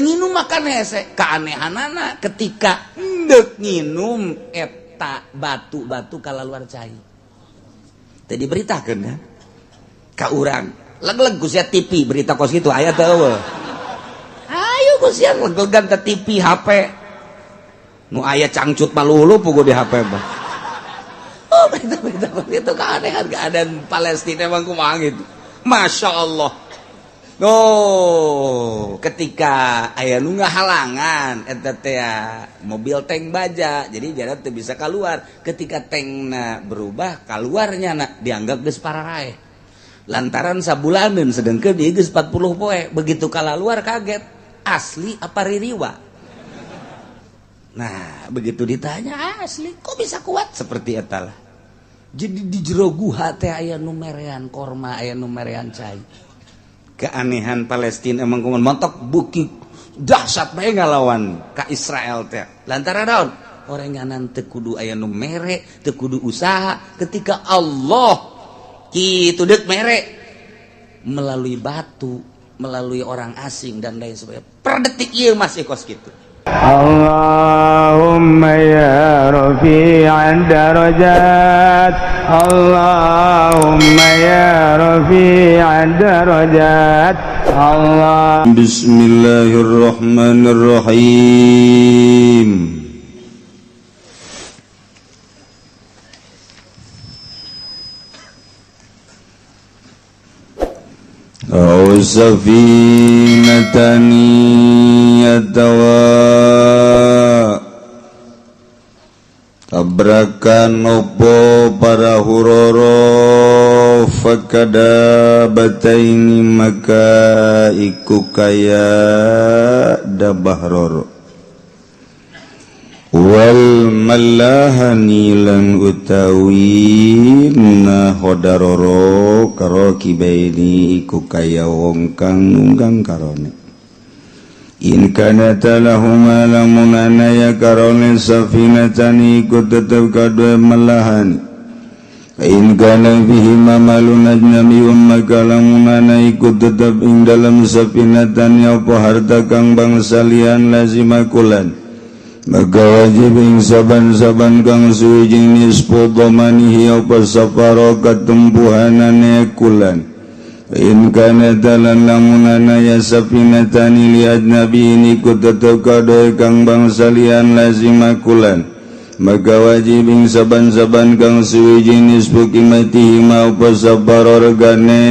Teu nginum makan hese. Keanehanana ketika endek nginum eta batu-batu kalaluar cai. Teu diberitakeun kan? Ka urang. Leg-leg ku sia TV berita kos kitu aya teu eueuh. Ayo ku sia leg-legan ke TV, HP. Nu aya cangcut malulu pugu di HP mah. Oh, berita-berita itu keanehan keadaan Palestina emang kumaha gitu. Masya Allah. Oh, ketika aya nu ngahalangan eta teh mobil tank baja, jadi jalan teu bisa keluar. Ketika tankna berubah, keluarnya na dianggap geus pararaeh. Lantaran sabulaneun sedengkeun ieu geus 40 poe, begitu kalaluar kaget, asli apa ririwa? Nah, begitu ditanya asli, kok bisa kuat seperti eta lah. Jadi di jero guha teh aya nu merean korma, aya nu merean cai. Keanehan Palestina emang kumaha montok buki dahsyat bae ngalawan ka Israel teh. Lantaran naon? Orenganan teu kudu aya nu mere, teu kudu usaha ketika Allah kitu deuk mere melalui batu, melalui orang asing dan lain sebagainya. Per detik ieu masih kos kitu. اللهم يا رفيع الدرجات، اللهم يا رفيع الدرجات، الله. بسم الله الرحمن الرحيم. أو سفينة يتوى tabrakan opo para huroro fakada bataini maka iku kaya dabah roro wal malahani lan utawi nahodaroro karokibaini iku kaya wong kang nunggang karone. In kana talahuma lamun anaya karone safinatani iku tetep kadue malahan. In kana fihi mamalun ajnabiyun maka lamun ana iku tetep ing dalam safinatani apa harta kang bangsa lian lazima kulan maka wajib ing saban-saban kang suwi nisfu dhamanihi apa safaro katempuhanane kulan. In kana dalan lamun anaya safinatani li ajnabi iku tetep kadoe kang bangsa lian lazima kulan maka wajib ing saban-saban kang suwi nisfu qimatihi ma apa safaro regane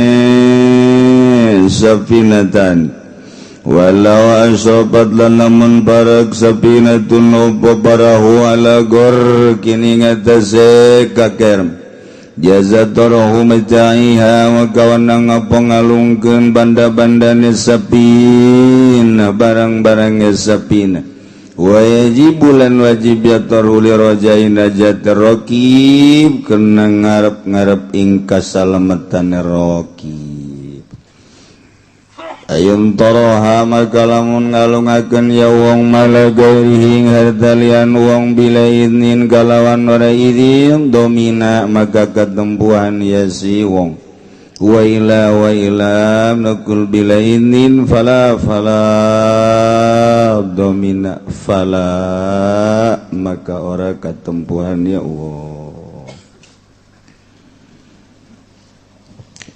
safinatan. Walau asobat lan lamun barak safinatun opo barahu ala gor kini ngatase kakerm jaza torohu meta'iha wa kawanang apa ngalungkeun banda-bandane sapina barang-barangnya sapina. Wa yajibu lan wajib ya tarhu li rajain najat raqib kena ngarep-ngarep ing kasalametane raqib. Ayun toroha maka lamun ngalungakeun ya wong mala gairihi harta lian wong bila idnin kalawan ora izin domina maka ketempuhan ya si wong. Wa ila nukul bila idnin fala fala domina fala maka ora ketempuhan ya wong.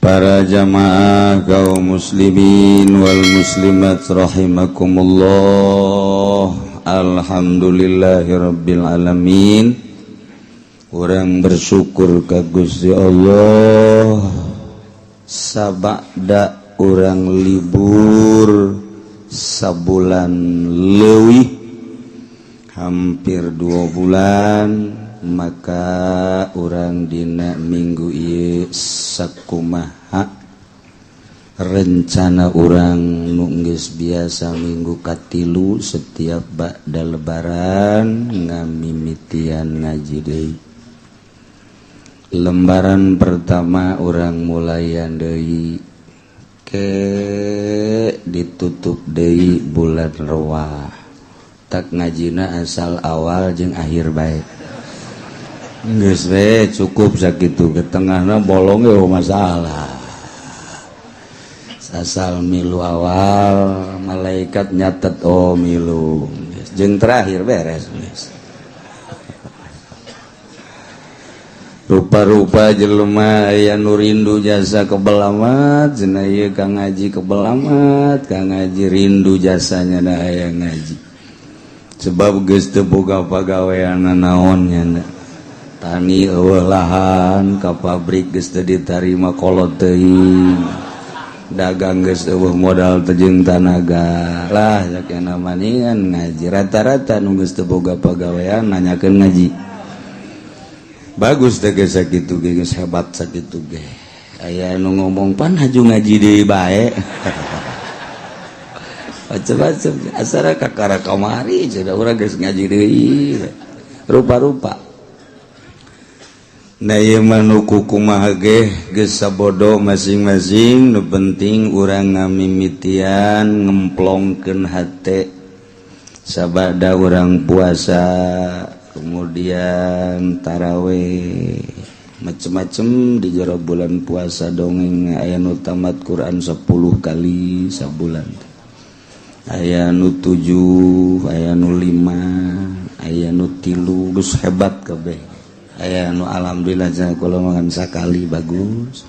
Para jamaah kaum muslimin wal muslimat rahimakumullah. Alhamdulillahirabbil alamin. Urang bersyukur ka Gusti Allah sabada urang libur sabulan leuwih hampir 2 bulan maka urang dina minggu ieu sakumaha rencana urang nu geus biasa minggu katilu setiap ba'da lebaran ngamimitian ngaji deui. Lembaran pertama urang mulayan deui ke ditutup deui bulan Rewah. Tak ngajina asal awal jeung akhir bae. Geus we cukup sakitu ke tengahna bolong ge masalah. Asal milu awal Malaikat nyatet, oh, milu jeung terakhir beres geus. Rupa-rupa jelema aya nu rindu jasa kebel amat cenah ieu kang ngaji, kebel amat kang ngaji, rindu jasanya da aya ngaji sebab geus teu boga pagawean naon nya, tani eueuh lahan, ka pabrik geus teu ditarima, kolot teuing, dagang geus eueuh modal teu jeung tanaga lah, sakena maningan ngaji. Rata-rata nu geus teu boga pagawean nanyakeun ngaji. Bagus teh geus sakitu ge, geus hebat sakitu ge. Aya nu ngomong, "Pan haju ngaji deui bae." Macem-macem asara kakara kamari cenah urang geus ngaji deui, rupa-rupa. Nah, ieu mah nu kumaha ge geus sabodo masing-masing. Nu penting urang ngamimitian ngemplongkeun hate sabada urang puasa, kemudian taraweh, macem-macem di jero bulan puasa. Dongeng aya nu tamat Quran 10 kali sabulan, aya nu 7, aya nu 5, aya nu 3, geus hebat kabeh. Aya nu alhamdulillah cenah kula mah sakali bagus,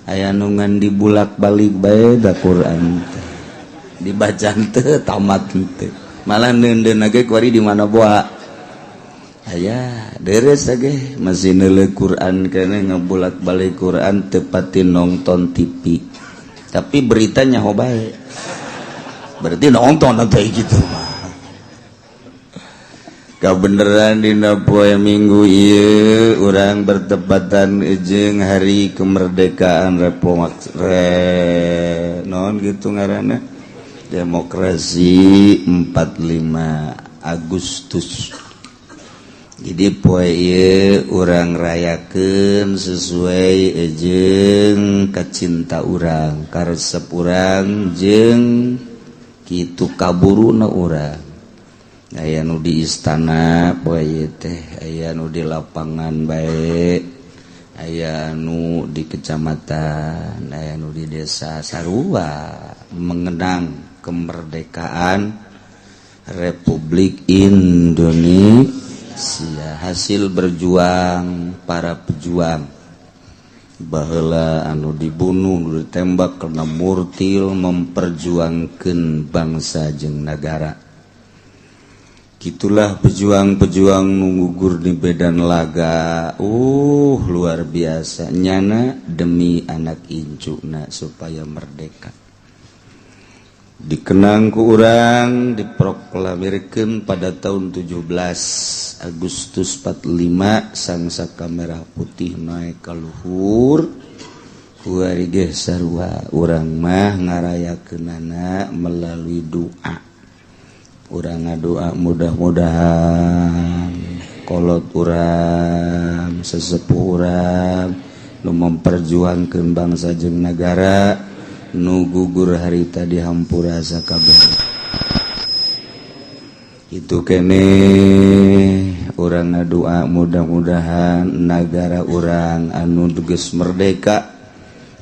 aya nu ngan dibulak-balik bae da Quran teh dibaca teu tamat teu, malah neundeun ge kuari di mana boa. Aya deres ge masih neuleuh Quran keneh, ngebulak-balik Quran, tepati nonton TV tapi beritanya ho bae, berarti nonton atau gitu mah. Kabeneran dina poe Minggu ieu urang bertepatan jeung hari kemerdekaan Republik re, non gitu ngaranna demokrasi 45 Agustus. Jadi poe ieu urang rayakeun sesuai jeung kacinta urang, karesep urang, jeung kitu kaburuna urang. Aya nu di istana poe ieu teh, aya nu di lapangan bae, aya nu di kecamatan, aya nu di desa, sarua mengenang kemerdekaan Republik Indonesia, hasil berjuang para pejuang baheula anu dibunuh, nu ditembak karena murtil memperjuangkan bangsa jeung negara. Gitulah pejuang-pejuang gugur di medan laga, luar biasa nyana demi anak incuna supaya merdeka. Dikenang ku urang, diproklamirkan pada tahun 17 Agustus 45, sang saka merah putih naik ka luhur. Kuari ge sarua urang mah ngarayakeunana melalui doa. Urang ngadoa mudah-mudahan kolot urang, sesepuh urang nu memperjuangkeun bangsa jeung nagara, nu gugur harita dihampura sakabeh. Itu kene urang ngadua mudah-mudahan negara urang anu geus merdeka,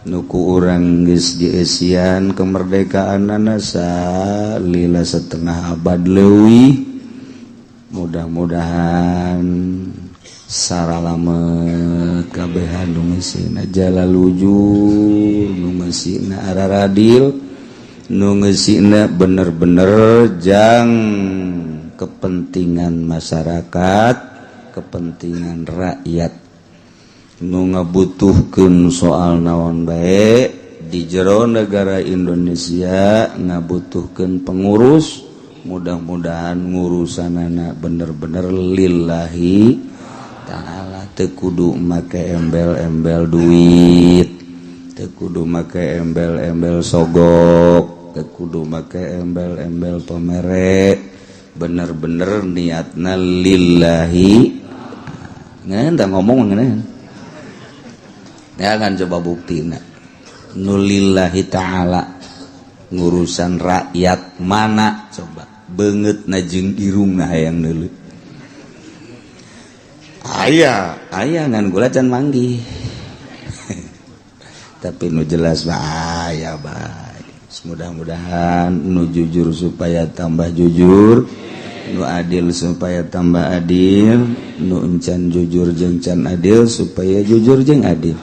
nu ku urang geus dieusian kemerdekaan lila setengah abad leuwih, mudah-mudahan saralamet kabehan, nu ngeusina jalalujur, nu ngeusina araradil, nu ngeusina bener-bener jang kepentingan masyarakat, kepentingan rakyat, nu ngabutuhkeun soal naon bae di jero negara Indonesia ngabutuhkeun pengurus, mudah-mudahan ngurusanana bener-bener lillahi ta'ala, teu kudu make embel-embel duit, teu kudu make embel-embel sogok, teu kudu make embel-embel pamere, bener-bener niatna lillahi. Ngan ngomong ngeunah ya kan, coba buktina nu lillahi ta'ala ngurusan rakyat mana, coba beungeut na jeung irungna hayang neuleuh. Aya, aya, ngan gula can manggih, tapi nu jelas mah aya bae. Mudah-mudahan nu jujur supaya tambah jujur, nu adil supaya tambah adil, nu encan jujur jeung can adil supaya jujur jeung adil,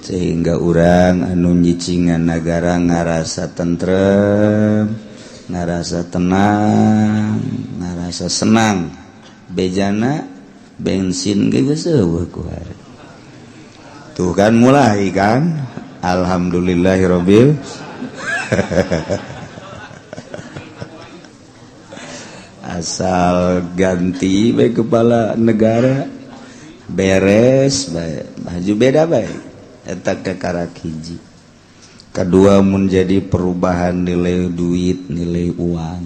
sehingga urang anu nyicingan nagara ngarasa tentrem, ngarasa tenang, ngarasa senang. Bejana bensin ge geus eueuh ku hari. Tuh kan mulai kan, alhamdulillahirabbil asal ganti baik kepala negara beres baik baju beda baik eta kakarak hiji. Kedua menjadi perubahan nilai duit, nilai uang.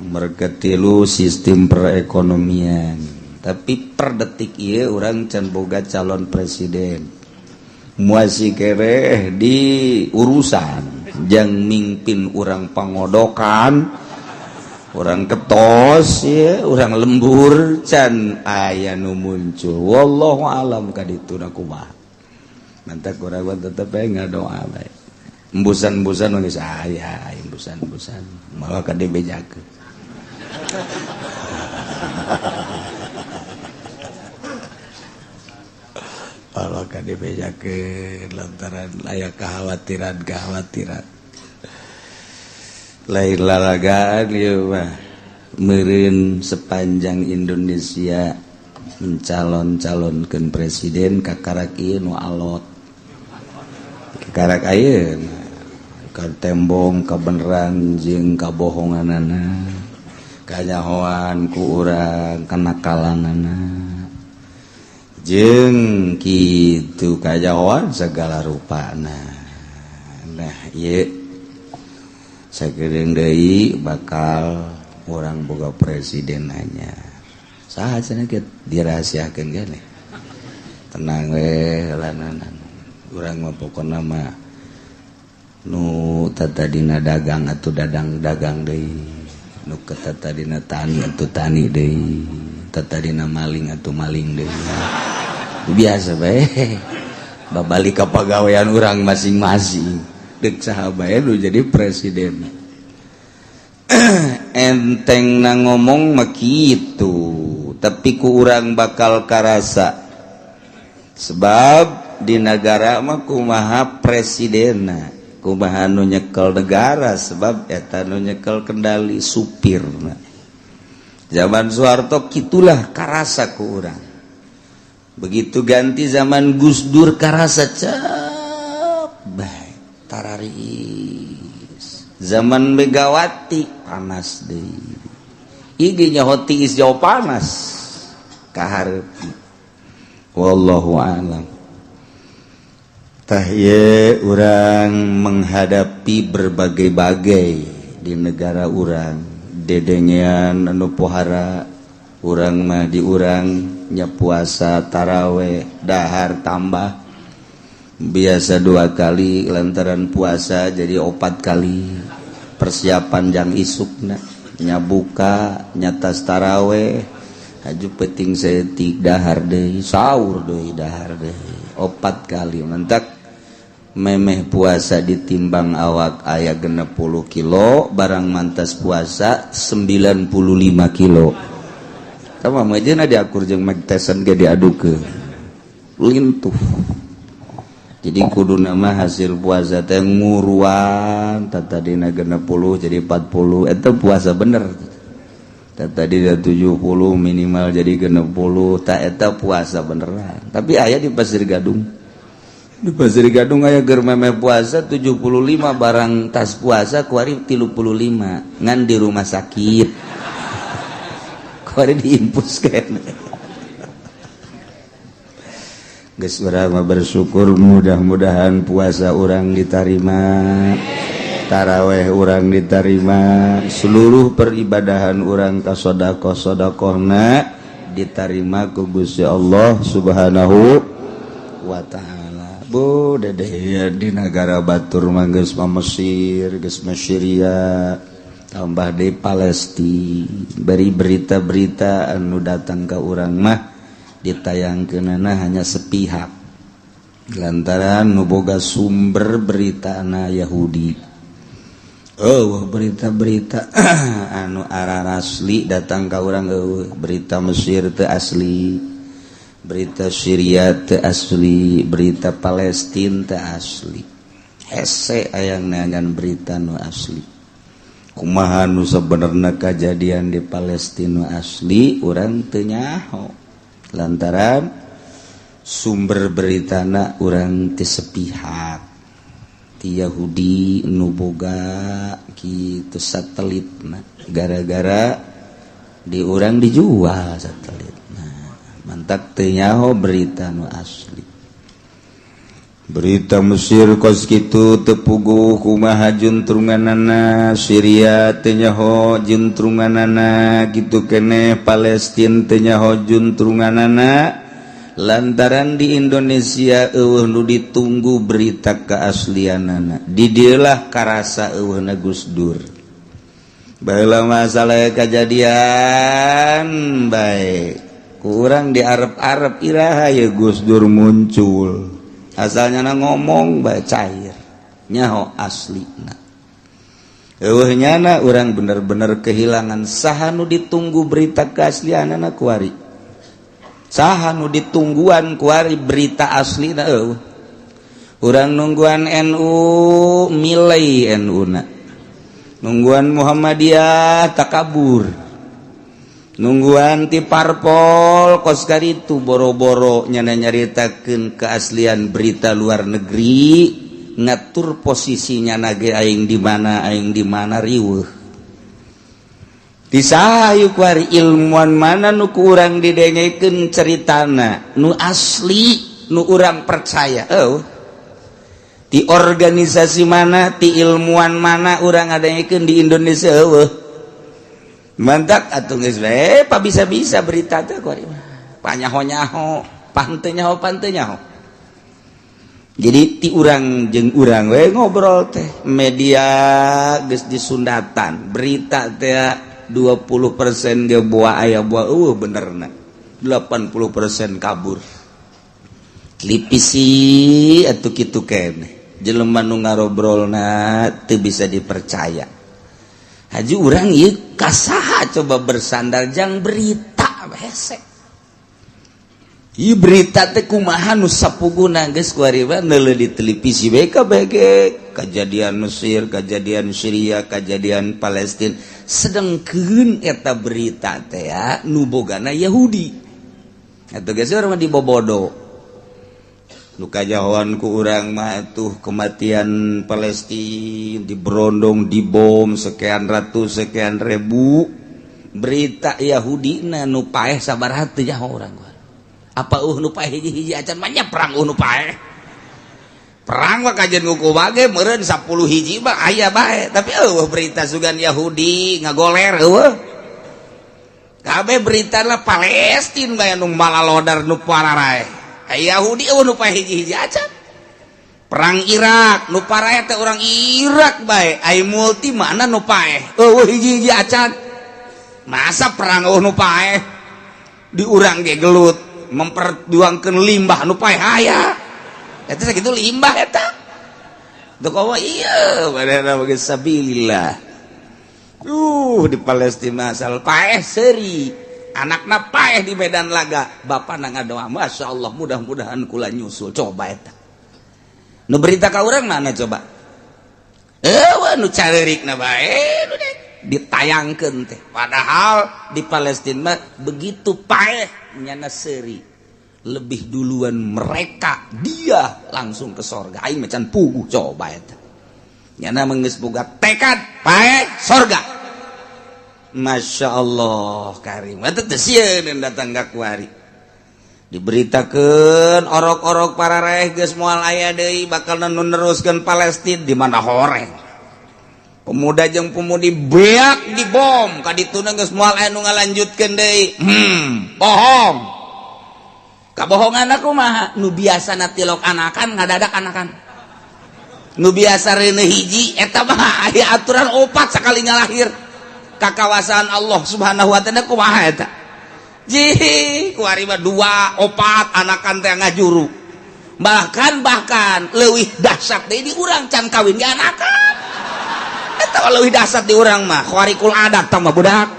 Mereka tilu sistem perekonomian. Tapi per detik ieu urang can boga calon presiden. Muasi kereh di urusan jang mimpin urang pangodokan, orang ketos ya, orang lembur can aya nu muncul. Wallahu alam kaditu na kumaha. Mantak urang tetep bae ngadoa bae. Embusan-embusan geus aya, embusan-embusan malah ka dibejakeun. Malah ka dibejakeun lantaran aya kekhawatiran-kekhawatiran. Lain lalagaan ieu mah meureun sepanjang Indonesia mencalon-calonkeun presiden kakarak ieu nu alot. Kakarak ayeuna ka tembong kabeneran jeung kabohonganana, kanyahoan ku urang kanakalanana, jeung kitu kanyahoan segala rupana. Nah ieu sakedeung deui bakal urang boga presiden anyar. Saha cenah ge dirahasiakeun keneh. Tenang we lananan. Urang mah pokona mah nu tatadina dagang atuh dadang dagang deui, nu tatadina tani atuh tani deui, tatadina maling atuh maling deui. Biasa bae. Babalik ka pagawean urang masing-masing. Dek saha bae nu jadi presiden. Enteng na ngomong mah kitu, tapi ku urang bakal karasa. Sebab di negara mah kumaha presidenna, kumaha nu nyekel negara, sebab eta nu nyekel kendali supirna. Zaman Soeharto kitulah karasa ku urang. Begitu ganti zaman Gus Dur karasa cep bae tararis. Zaman Megawati panas deui. Ieu ge nyaho tiis jauh panas kahareup. Wallahu a'lam. Tah ieu urang menghadapi berbagai-bagai di negara urang. Dedengean anu pohara urang mah di urang nya puasa taraweh dahar tambah biasa 2 kali lantaran puasa jadi 4 kali persiapan jang isukna nya buka nyatas taraweh haju penting setik dahar deui sahur deui dahar deui 4 kali mentak memeh puasa ditimbang awak aya 60 kilo barang mantas puasa 95 kilo sama mah diakur jeung Mike Tyson ge diadukeun lintuh. Jadi kudu nama hasil puasa teh nguruan tadina 60 jadi 40 eta puasa bener. Tadina 70 minimal jadi 60 ta eta puasa beneran. Tapi aya di Pasir Gadung. Di Pasir Gadung aya ger memeh puasa 75 barang tas puasa kuari 35 ngan di rumah sakit. Kuari diimpus kene. Geus urang mah bersyukur mudah-mudahan puasa urang diterima, taraweh urang diterima, seluruh peribadahan urang ka sedekah-sedekahna diterima ku Gusti Allah Subhanahu wa taala. Bu dedeh di negara batur mah geus mah Mesir, geus mah Syria, tambah deui Palestina. Beri berita-berita anu datang ka urang mah ditayangkeunana hanya sepihak lantaran nu boga sumber beritana Yahudi. Oh, berita-berita anu arah asli datang ka urang euweuh. Berita Mesir teu asli, berita Syria teu asli, berita Palestina teu asli. Hese aya neangan berita nu asli. Kumaha nu sabenerna kajadian di Palestina asli, urang teu nyaho, lantaran sumber beritana urang teu sepihak, ti Yahudi nu boga kitu satelit. Nah, gara-gara di urang dijual satelit. Nah, mantak teu nyaho berita nu asli. Berita Mesir kos kitu teu puguh kumaha juntrunganana, Syria teu nyaho juntrunganana, kitu keneh Palestina teu nyaho juntrunganana, lantaran di Indonesia euweuh nu ditunggu berita keaslianana. Di dieulah karasa euweuhna Gus Dur. Baheula masalah kejadian bae kurang di Arab-Arab, iraha ya Gus Dur muncul? Asalnya na ngomong bae cair, nyaho asli. Nah, euweuh nyana, urang bener-bener kehilangan. Saha nu ditunggu berita keaslianana kuari? Saha nu ditungguan kuari berita asli? Na euweuh. Urang nungguan NU, milai NU na. Nungguan Muhammadiyah, takabur. Nungguan ti parpol kos itu boro-boro nyana nyaritakeun keaslian berita luar negeri, ngatur posisinya nage aing di mana, aing di mana, riweuh. Ti saha kuari? Ilmuwan mana nu ku urang didengekeun ceritana nu asli, nu urang percaya? Oh, di organisasi mana, ti ilmuwan mana urang ngadengekeun di Indonesia? Euweuh. Mantak atuh geus we pa bisa-bisa berita teh kuari mah panyaho-nyaho, pante nyaho, pante nyaho. Jadi ti urang jeung urang we ngobrol teh, media geus disundatan berita teh 20% dia buah aya buah euweuh benerna, 80% kabur. Televisi atuh kitu keneh, jelema nu ngarobrolna teu bisa dipercaya. Haji urang ieu kasaha coba bersandar jang berita? Hese. Ieu berita teh kumaha nu sapuguna? Geus kuari mah neuleuh di televisi we kabeh, kejadian Mesir, kejadian Syria, kejadian Palestina. Sedengkeun eta berita teh ya nu bogana Yahudi. Atuh geus urang mah dibobodo. Nu kajahoan ku urang mah tuh kematian Palestina diberondong, dibom sekian ratus, sekian ribu. Berita Yahudi na nu paeh sabaraha teu nyaho urang. Apa nu paeh hiji-hiji acan banyak? Perang nu paeh, perang mah kajian nguku bage meureun 10 hiji mah aya bae, tapi euweuh berita sugan Yahudi ngagoler, euweuh. Kabeh berita lah Palestina bae nu malalodar, nu pararaeh. Yahudi euweuh nu paeh hiji-hiji acan. Perang Irak nu paraeh teh urang Irak bae. Ai multi mana nu paeh? Euweuh hiji-hiji acan. Masa perang euweuh nu paeh? Di urang ge gelut memperjuangkan limbah, nu paeh aya. Eta sakitu limbah eta. Tuh komo iya padahal bagi sabilillah. Di Palestina asal paeh seuri, anakna paeh di medan laga, bapak na ngadoa, "Masya Allah, mudah-mudahan kula nyusul." Coba eta nu berita ka urang mana coba? Eh, nu careurikna bae nu ditayangkeun teh, padahal di Palestina mah begitu paeh nyana seuri lebih duluan mereka, dia langsung ke sorga, aing macan puguh. Coba eta nyana geus boga tekad paeh sorga. Masya Allah karim. Eta teh sieun datang ka kuari diberitakeun orok-orok para raeh geus moal aya deui bakal nu neruskeun Palestina. Di mana horeng pemuda jeung pemudi beak dibom ka dituna, geus moal aya nu ngalanjutkeun deui. Bohong. Kabohongan aku mah nu biasa tilok anakan, ngadadak anakan. Nu biasa reuneuh hiji, eta mah aya aturan opat sakali ngalahir. Kakawasaan Allah Subhanahu wa Ta'ala, kumaha eta? Ji kuari mah dua, opat anakan teh ngajuru. Bahkan bahkan leuwih dahsyat deui, di urang can kawin ge anakan. Eta leuwih dahsyat di urang mah, khariqul adat tah mah, budak.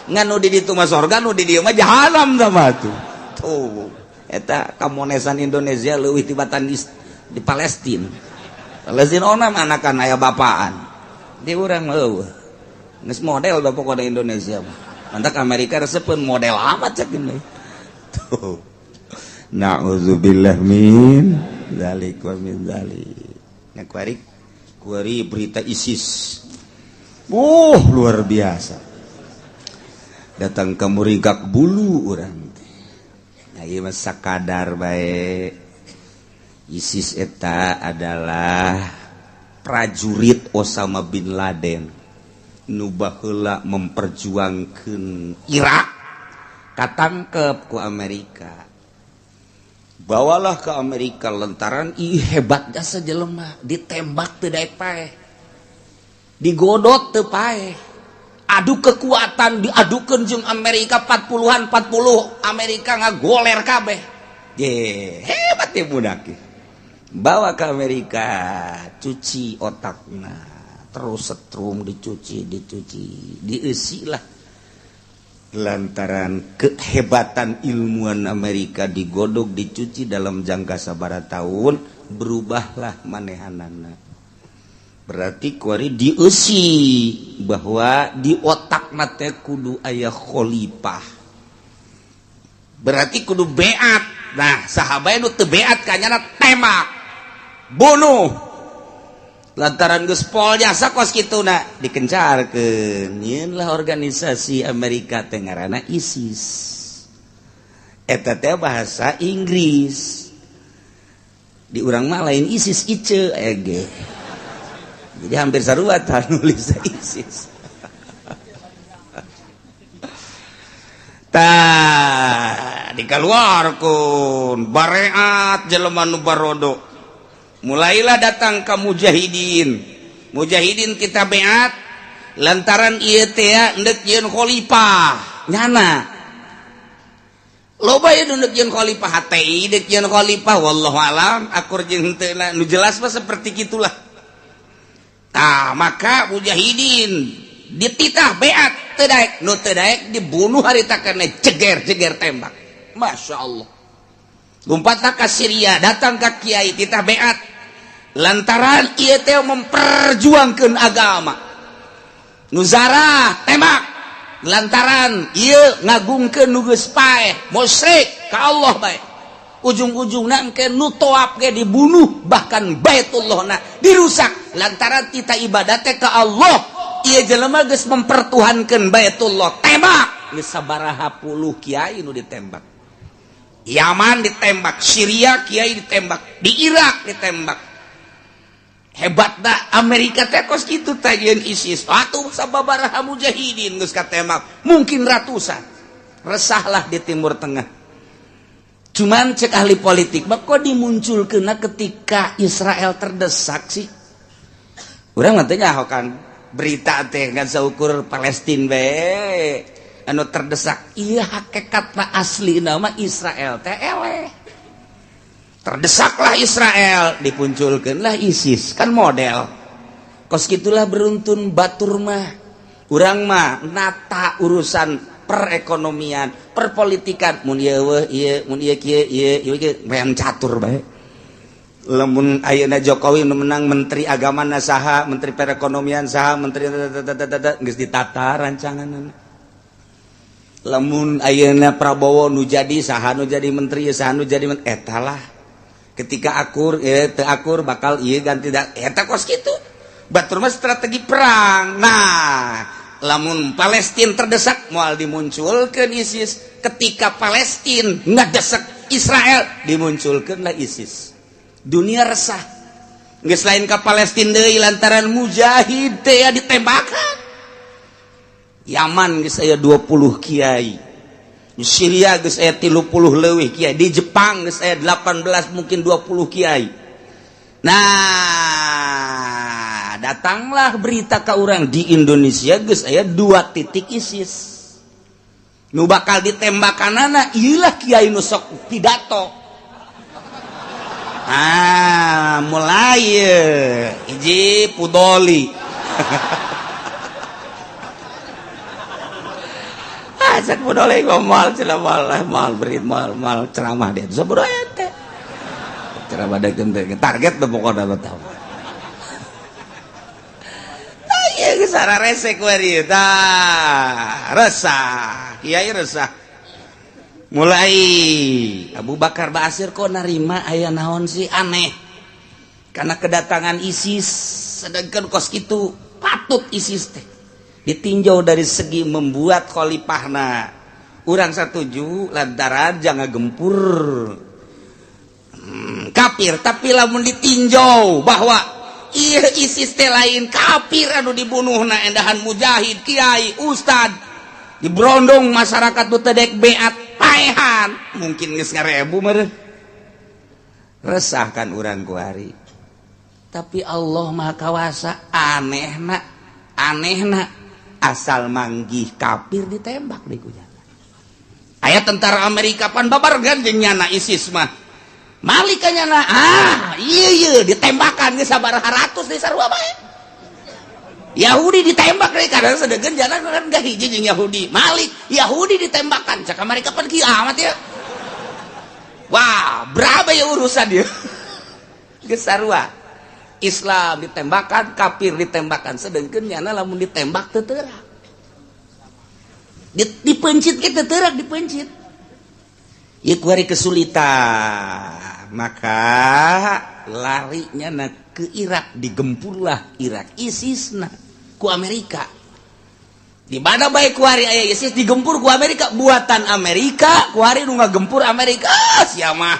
Ngan nu di ditu mah sorga, nu di dieu mah jahanam tah mah tuh. Tuh, eta kamonesan Indonesia leuwih tibatan di Palestina. Palestina onam anakan aya bapaan. Di urang mah eueuh. Geus model da pokona Indonesia mah. Mantak Amerika resepeun model amat cek gini. Tuh. Na'udzubillah min dzalik wa min dzalik. Nah, kuari kuari berita ISIS. Oh, luar biasa. Datang ke muringkak bulu urang teh. Nah, ieu mah sakadar bae. ISIS eta adalah prajurit Osama bin Laden nu baheula memperjuangkeun Irak, katangkep ku Amerika, bawalah ke Amerika lantaran ih hebat jasa jelema, ditembak teu daek paeh, digodot teu paeh, adu kekuatan diadukeun jeung Amerika 40-an 40, Amerika ngagoler kabeh. Ye, hebat ya budak. Bawa ke Amerika, cuci otakna, terus setrum, dicuci dicuci, diisi lah. Lantaran kehebatan ilmuwan Amerika, digodok, dicuci, dalam jangka sabara tahun berubahlah manehanana. Berarti kuari dieusi bahwa di otak teh kudu aya khalifah, berarti kudu beat. Nah, sahabat nu teu beat kanyana tembak, bunuh. Lantaran geus pol jasa kos kituna, dikencarkeun, lah organisasi Amerika teh ngaranna ISIS. Eta teh bahasa Inggris. Di urang mah lain ISIS, ICE ege. Jadi hampir sarua tah nulis ISIS. Tah, dikeluarkeun bareat jelema nu barodo. Mulailah datang ke mujahidin. Mujahidin kita beat lantaran ieu teh endek yeun khalifah nyana. Loba ieu nu yeun khalifah, HTI dek yeun khalifah, wallahu alam akur jeung henteu, nu jelas mah seperti gitulah. Tah, maka mujahidin dititah beat, teu daek, nu teu daek dibunuh harita kana jeger-jeger tembak. Masya Allah. Lompatlah ke Syria, datang ke kiai, titah beat lantaran ieu teh memperjuangkan agama. Nuzara tembak lantaran ieu ngagungkeun nu geus paeh, musyrik ka Allah bae. Ujung-ujungna engke nu toap ge dibunuh, bahkan Baitullahna dirusak lantaran tita ibadah teh ka Allah. Ieu jelema geus mempertuhankeun Baitullah, tembak. Geus sabaraha puluh kiai nu ditembak. Yaman ditembak, Syria kiai ditembak, di Irak ditembak. Hebat dah Amerika teh kos kitu teh jeung ISIS. Atuh sababaraha mujahidin geus katembak, mungkin ratusan. Resahlah di Timur Tengah. Cuman cek ahli politik, mah kok dimunculkeun ketika Israel terdesak sih? Urang mah teh nyaho kan berita teh ngan saukur Palestina bae anu terdesak. Iya, hakikatna asli nama Israel teh eleh. Terdesaklah Israel, dipunculkeunlah ISIS, kan model kos gitulah beruntun. Batur mah, urang mah nata urusan perekonomian, perpolitikan, mun ieu weuh ieu, mun ieu kieu ieu ieu kieu, main catur bae. Lamun ayeuna Jokowi nu menang, menteri agama na saha, menteri perekonomian saha, menteri geus ditata rancanganna. Lamun ayeuna Prabowo nu jadi, saha nu jadi menteri, saha nu jadi menteri, eta lah. Ketika akur teu akur bakal ieu ganti da, eta kos kitu. Batur mah strategi perang. Nah, lamun Palestina terdesak moal dimunculkeun ISIS. Ketika Palestina ngadesak Israel, dimunculkeunlah ISIS. Dunia resah. Geus lain ka Palestina deui lantaran mujahid teh ya ditembakan. Yaman geus aya 20 kiai. Di Syria geus aya 30 leuwih kiai. Di Jepang geus aya 18, mungkin 20 kiai. Nah, datanglah berita ke orang di Indonesia geus aya dua titik ISIS. Nu bakal ditembakanana ieulah kiai nu sok pidato. Ah, mulai hiji Pudoli. Ah cek bodoh moal cenah moal moal berit moal moal ceramah dia sabodo ente. Ceramah deuk target teh pokona mah tahu. Tah ieu geus rese ku ieu tah resah kiai resah. Mulai Abu Bakar Basir kok narima aya naon sih aneh karena kedatangan ISIS sedangkan kos itu patut ISIS teh ditinjau dari segi membuat khalifahna urang satuju lantaran jangan gempur kafir tapi lamun ditinjau bahwa ieu ISIS teh lain kafir anu dibunuhna endahan mujahid kiai ustad dibrondong masyarakat nu teu dek beat paehan mungkin geus ngarebu meureun resah kan urang kuari tapi Allah Maha Kawasa anehna anehna asal manggih kafir ditembak di ku jalan aya tentara Amerika pan babargan jeung nyana ISIS mah malik ka nyana ah ieu ieu ditembakan geus sabaraha ratus di sarua bae Yahudi ditembak deui kadang sedeukeun jalan kan gak hiji jeung Yahudi Malik Yahudi ditembakan cak Amerika pan kieu amat ya wah berapa ya urusan dia geus sarua Islam ditembakan kafir ditembakan sedengkeun nyana lamun ditembak teu teurak dipencit ge teu teurak dipencit ieu kuari kesulitan maka larinya na ke Irak digempurlah Irak ISIS na ku Amerika di mana baik kuari aya ISIS digempur ku Amerika buatan Amerika kuari nu ngagempur Amerika ah, sia mah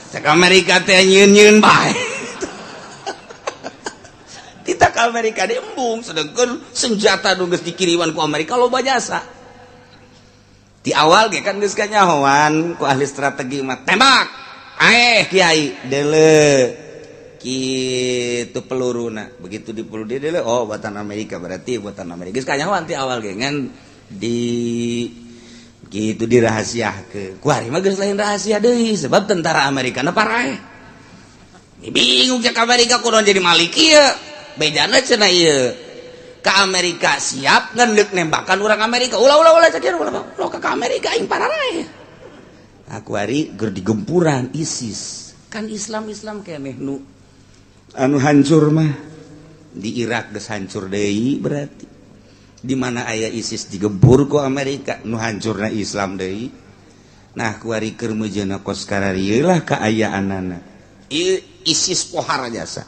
cek Amerika teh nyieun-nyieun bae kita ke Amerika diembung sedangkan senjata nu geus dikiriman ku Amerika loba jasa di awal ge kan geus kanyahoan ku ahli strategi mah tembak aeh kiai deuleu kitu peluruna begitu di peluru dia deuleu oh buatan Amerika berarti buatan Amerika geus kanyahoan ti awal ge ngan di gitu dirahasiakeun kuari mah geus lain rahasia deui sebab tentara Amerika na paraeh bingung cek Amerika kudu jadi malik ieu bejana cenah ieu ke Amerika siap ngendek nembakan orang Amerika ulah ulah ulah cek ulah ulah ke Amerika aing pararaeh aku hari ger digempuran ISIS kan Islam Islam keneh nu anu hancur mah di Irak geus hancur deui berarti di mana aya ISIS digempur ku Amerika nu hancurna Islam deui nah kuari keur meujeuhna kos kararieu lah kaayaanana ISIS pohara jasa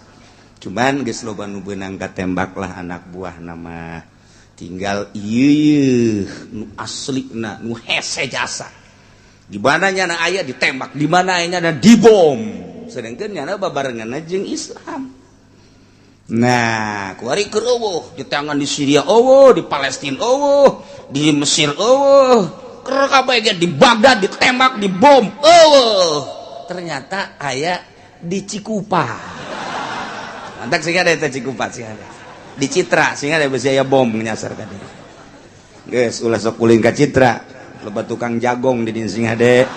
cuman geus loba nu beunang katembak lah anak buah nama tinggal ieu nu aslina nu hese jasa di mana nyana aya ditembak di mana aya nyana dibom sedangkan nyana babarengan jeung Islam nah kuari keur eueuh di tangan di Syria eueuh di Palestina eueuh di Mesir eueuh keur kabeh ge di Baghdad ditembak dibom eueuh ternyata aya di Cikupa mantak sih ada eta Cikupa sih ada di Citra sih ada besi aya bom nyasar ka dieu geus ulah sok ulin ka Citra loba tukang jagong di dieu sing hade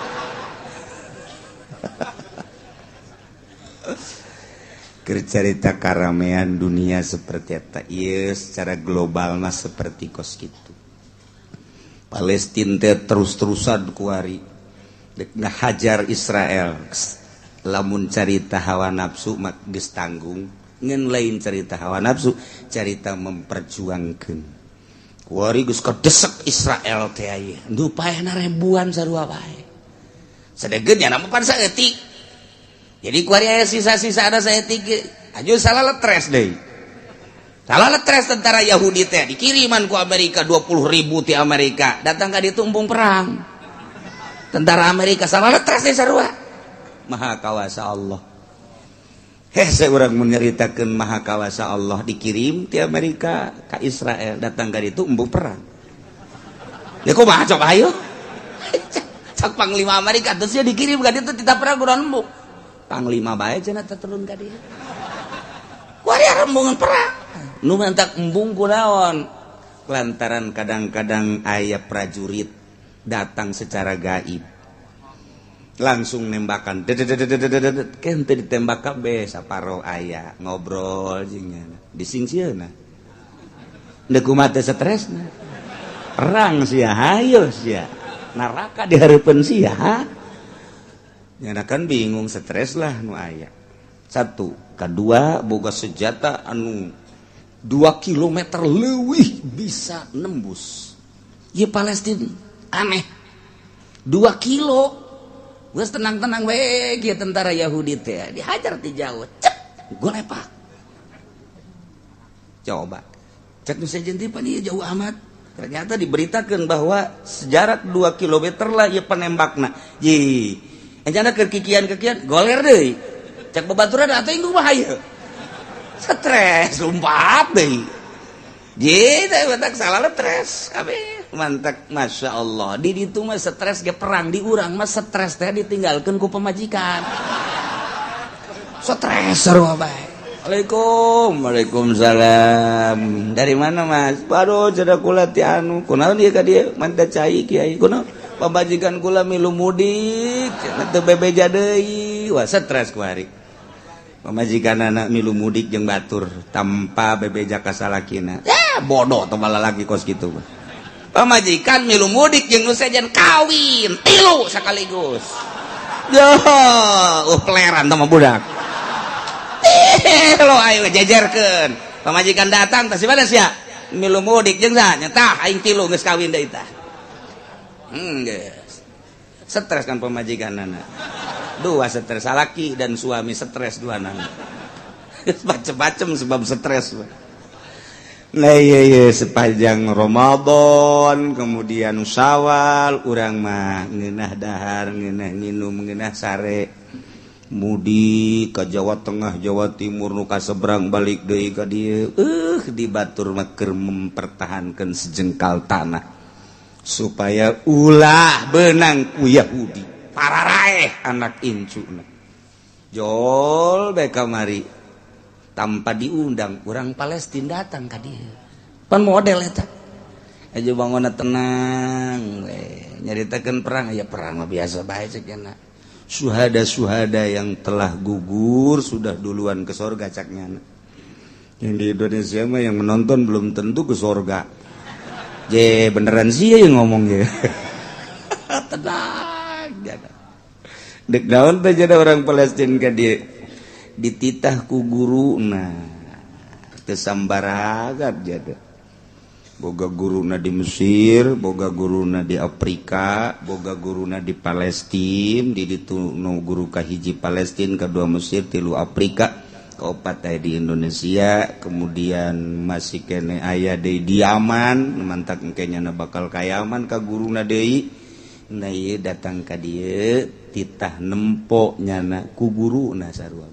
cerita karamean dunia seperti eta ieu secara global mah seperti kos kitu Palestina teh terus-terusan kuari dek ngahajar Israel lamun carita hawa nafsu mah geus tanggung ngan lain carita hawa nafsu carita memperjuangkeun kuari geus kadesek Israel teh aya nu paehna ribuan sarua bae sadegeun nya mah pan saeutik jadi kuari aya sisa-sisa ada saeutik aju salah letres deui salah letres tentara Yahudi teh dikiriman ku Amerika 20.000 ti Amerika datang ka ditu embung perang tentara Amerika salah letres deui sarua maha kawasa Allah hese urang menyeritakeun maha kawasa Allah dikirim ti Amerika ka Israel datang ka ditu embung perang ya kumaha coba ayo cak panglima Amerika terus dia dikirim ka ditu tidak perang kurang embung panglima bae cenah teh turun ka dieu kuari embungan perang nu mantak embung kunaon lantaran kadang-kadang aya prajurit datang secara gaib langsung nembakan dedet kente ditembak kabeh saparo aya ngobrol jeung nyana disingsieuna Ndek kumaha teh stresna? Perang sia, hayo sia. Neraka dihareupeun sia. Nyana kan bingung, stres lah nu aya. Satu, kedua, boga senjata anu 2 km leuwih bisa nembus. Ieu Palestina aneh. 2 kilo. Geus tenang-tenang we kieu tentara Yahudi teh dihajar ti jauh. Cep, golepak. Coba. Cek nu sejen teh pan ieu jauh amat. Ternyata diberitakan bahwa sejarak 2 km lah ieu penembakna. Ye. Encana keur kikian-kikian goler deui. Cek babaturan atuh inggung mah hayu. Stres lompat deui. Ye, teh matak salah stres kabeh. Mantak Masya Allah. Di ditu mah stres ge perang, di urang mah stres teh ditinggalkeun ku pamajikan. Stres sarua bae. Assalamualaikum. Waalaikumsalam. Dari mana, Mas? Baru cenah kula ti anu. Kunaon ieu ka dieu? Manta cai, Kiai. Kunaon? Pamajikan kula milu mudik, cenah teu bebeja deui. Wah, stres kuari. Pamajikan anak milu mudik jeung batur tanpa bebeja ka salakina. Ya, bodoh teh lagi kos kitu. Pamajikan milu mudik jeung nu sejen kawin tilu sekaligus. Yo, peleran teh mah budak. Lo ayo jejerkeun. Pamajikan datang tah si mana sia? Milu mudik jeung saha? Nya tah aing tilu geus kawin deui tah. Geus. Stres kan pamajikan anak. Dua stres, salaki dan suami stres dua nana. Macem-macem sebab stres. Nah iya, sepanjang Ramadan kemudian Syawal urang mah ngeunah dahar, ngeunah nginum, ngeunah sare, mudik ke Jawa Tengah, Jawa Timur, nu kaseberang balik deui ka dieu. Di batur mah keur mempertahankan sejengkal tanah supaya ulah benang ku Yahudi pararaeh anak incuna. Jol bae kamari tanpa diundang orang Palestina datang ka dieu. Pan model eta aja bangunna tenang we, nyaritakeun perang ya perang mah biasa bae cek nya. Suhada-suhada yang telah gugur sudah duluan ke sorga cak nyana. Yang di Indonesia mah yang menonton belum tentu ke sorga. Je beneran sih ya yang ngomong ya. Tenang jada. Dek naon teh jadi orang Palestina ka dieu dititah ku guruna teu sambaragat jada. Boga guruna di Mesir, boga guruna di Afrika, boga guruna di Palestina, di ditu nu guru kahiji Palestina, kedua Mesir, tilu Afrika, keopat aya di Indonesia, kemudian masih kene aya deui di Yaman, mantak engke nyana bakal ka Yaman ka guruna deui. Nah ieu datang ka dieu titah nempo nyana ku guruna sarua.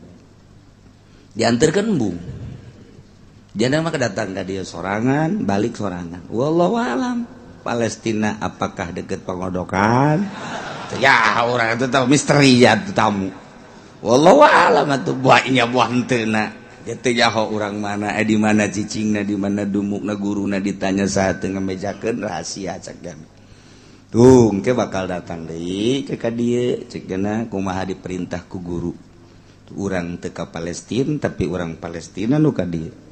Dianterkeun embung. Jangan mah datang ke dia sorangan, balik sorangan. Wallahu alam. Palestina apakah deket Pangodokan? Ya orang itu tahu misteri ya tamu. Wallahu alam atuh buahnya buah henteu na. Teu nyaho urang mana, di mana cicingna, di mana dumukna guruna ditanya saat teu ngamejakeun rahasia cak jami. Tuh, engke bakal datang deui ke ka dieu cek geuna kumaha diperintah ku guru. Urang teu ka Palestina tapi urang Palestina nu ka dieu.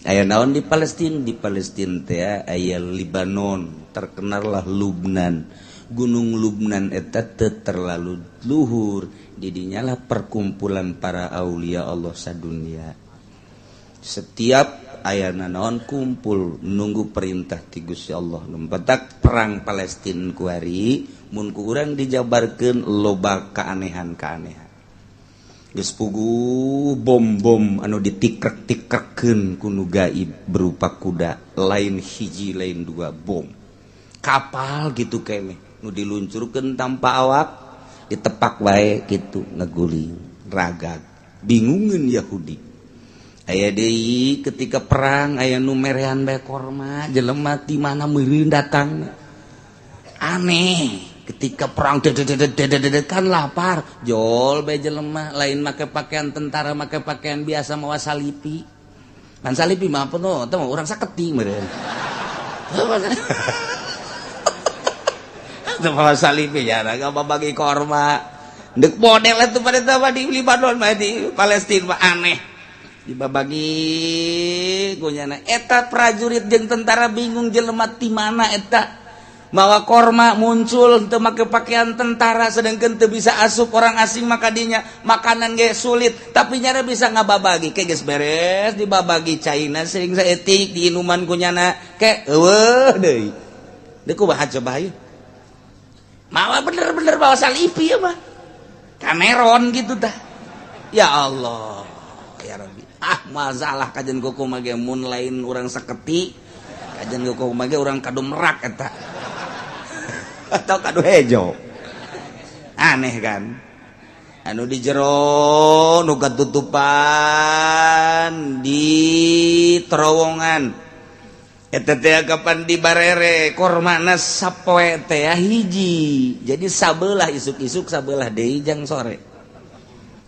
Aya naon di Palestina? Di Palestina teh aya Libanon, terkenallah Lubnan. Gunung Lubnan eta teu terlalu luhur, didinya lah perkumpulan para aulia Allah sadunia. Setiap aya naon kumpul nunggu perintah ti Gusti Allah. Nu petak perang Palestina kuari mun ku urang dijabarkeun loba keanehan-keanehan. Geus puguh bom-bom anu ditikrek-tikrekeun ku nu gaib berupa kuda, lain hiji lain dua bom. Kapal gitu keneh nu diluncurkeun tanpa awak ditepak wae gitu ngeguling ragag bingungeun Yahudi. Aya deui ketika perang aya nu merean bae korma jelema ti mana meureun datang. Aneh ketika perang kan lapar jol bae jelema lain make pakaian tentara, make pakaian biasa mawa salipi. Pan salipi mah apa no teh urang saketi meureun. Teu mawa salipi ya raga bagi korma. Dek model itu pada mah di Libanon mah di Palestina mah aneh. Dibabagi ku nyana eta prajurit jeung tentara bingung, jelema ti mana eta mawa korma, muncul teu make pakaian tentara, sedangkan teu bisa asup orang asing, maka dinya makanan ge sulit, tapi nyana bisa ngababagi. Ke geus beres dibabagi, caina sering saeutik diinuman ku nyana, ke eueuh deui. Deui kumaha coba hayu? Mawa bener-bener bawa salipi ya mah Cameron gitu dah. Ya Allah ya Rabbi, ah masalah kajian kuku mage mun lain urang saketi, kajian kuku mage urang kadu merak eta atau kadu hejo. Aneh kan, anu di jero nu katutupan di terowongan eta teh kapan dibarere kormana sapoe teh hiji, jadi sabelah isuk-isuk, sabelah deui jang sore.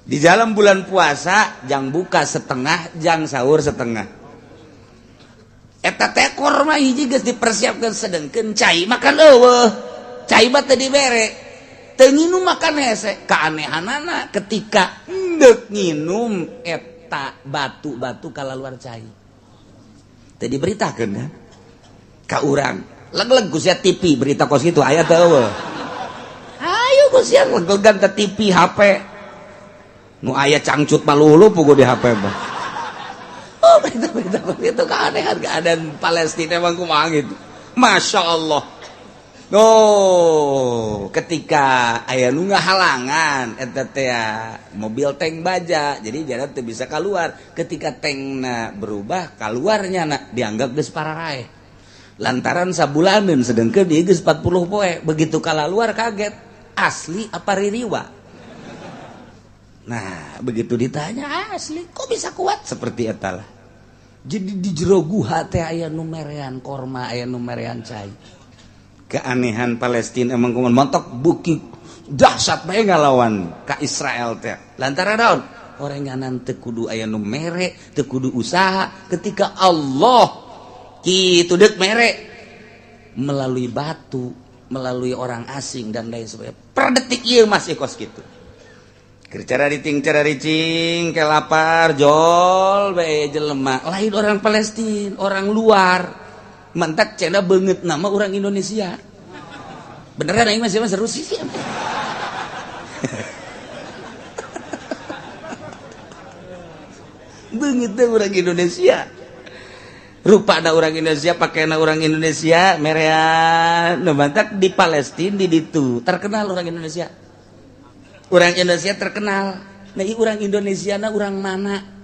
Di dalam bulan puasa jang buka setengah, jang sahur setengah. Eta teh korma hiji geus dipersiapkan, sedangkan cai makan eueuh, cai mah teu dibere, teu nginum makan hese. Keanehanana ketika endek nginum eta batu-batu kalaluar cai. Teu diberitakeun kan ka urang, leg-leg ku sia TV berita kos kitu aya teu eueuh? Ayo ku sia leg-legan teh TV, HP nu aya cangcut malulu pugu di HP mah. Oh, berita-berita itu keanehan keadaan Palestina emang kumaha gitu. Masya Allah. Oh, ketika aya nu ngahalangan eta teh mobil tank baja, jadi jalan teu bisa keluar. Ketika tankna berubah, keluarnya nak dianggap geus pararaeh. Lantaran sabulaneun, sedangkan dia geus 40 poe, begitu luar kaget, asli apa ririwa? Nah, begitu ditanya asli, kok bisa kuat seperti eta lah. Jadi di jero guha teh aya nu merean korma, aya nu merean cai. Keanehan Palestina emang kumaha, montok buki dahsyat bae ngalawan ka Israel teh. Lantaran naon? Orenganan teu kudu aya nu mere, teu kudu usaha, ketika Allah kitu deuk mere melalui batu, melalui orang asing dan lain sebagainya. Per detik ieu masih kos kitu. Keur cararing cararicing ke lapar jol bae jelema, lain orang Palestina, orang luar. Mantak cenah beungeut nama orang Indonesia. Beneran aing masih seru sih. Beungeut teh orang Indonesia. Rupana orang Indonesia, pakaian orang Indonesia, merean. Nu mantak di Palestina di ditu terkenal orang Indonesia. Orang Indonesia terkenal. Nah, ieu orang Indonesia na orang mana?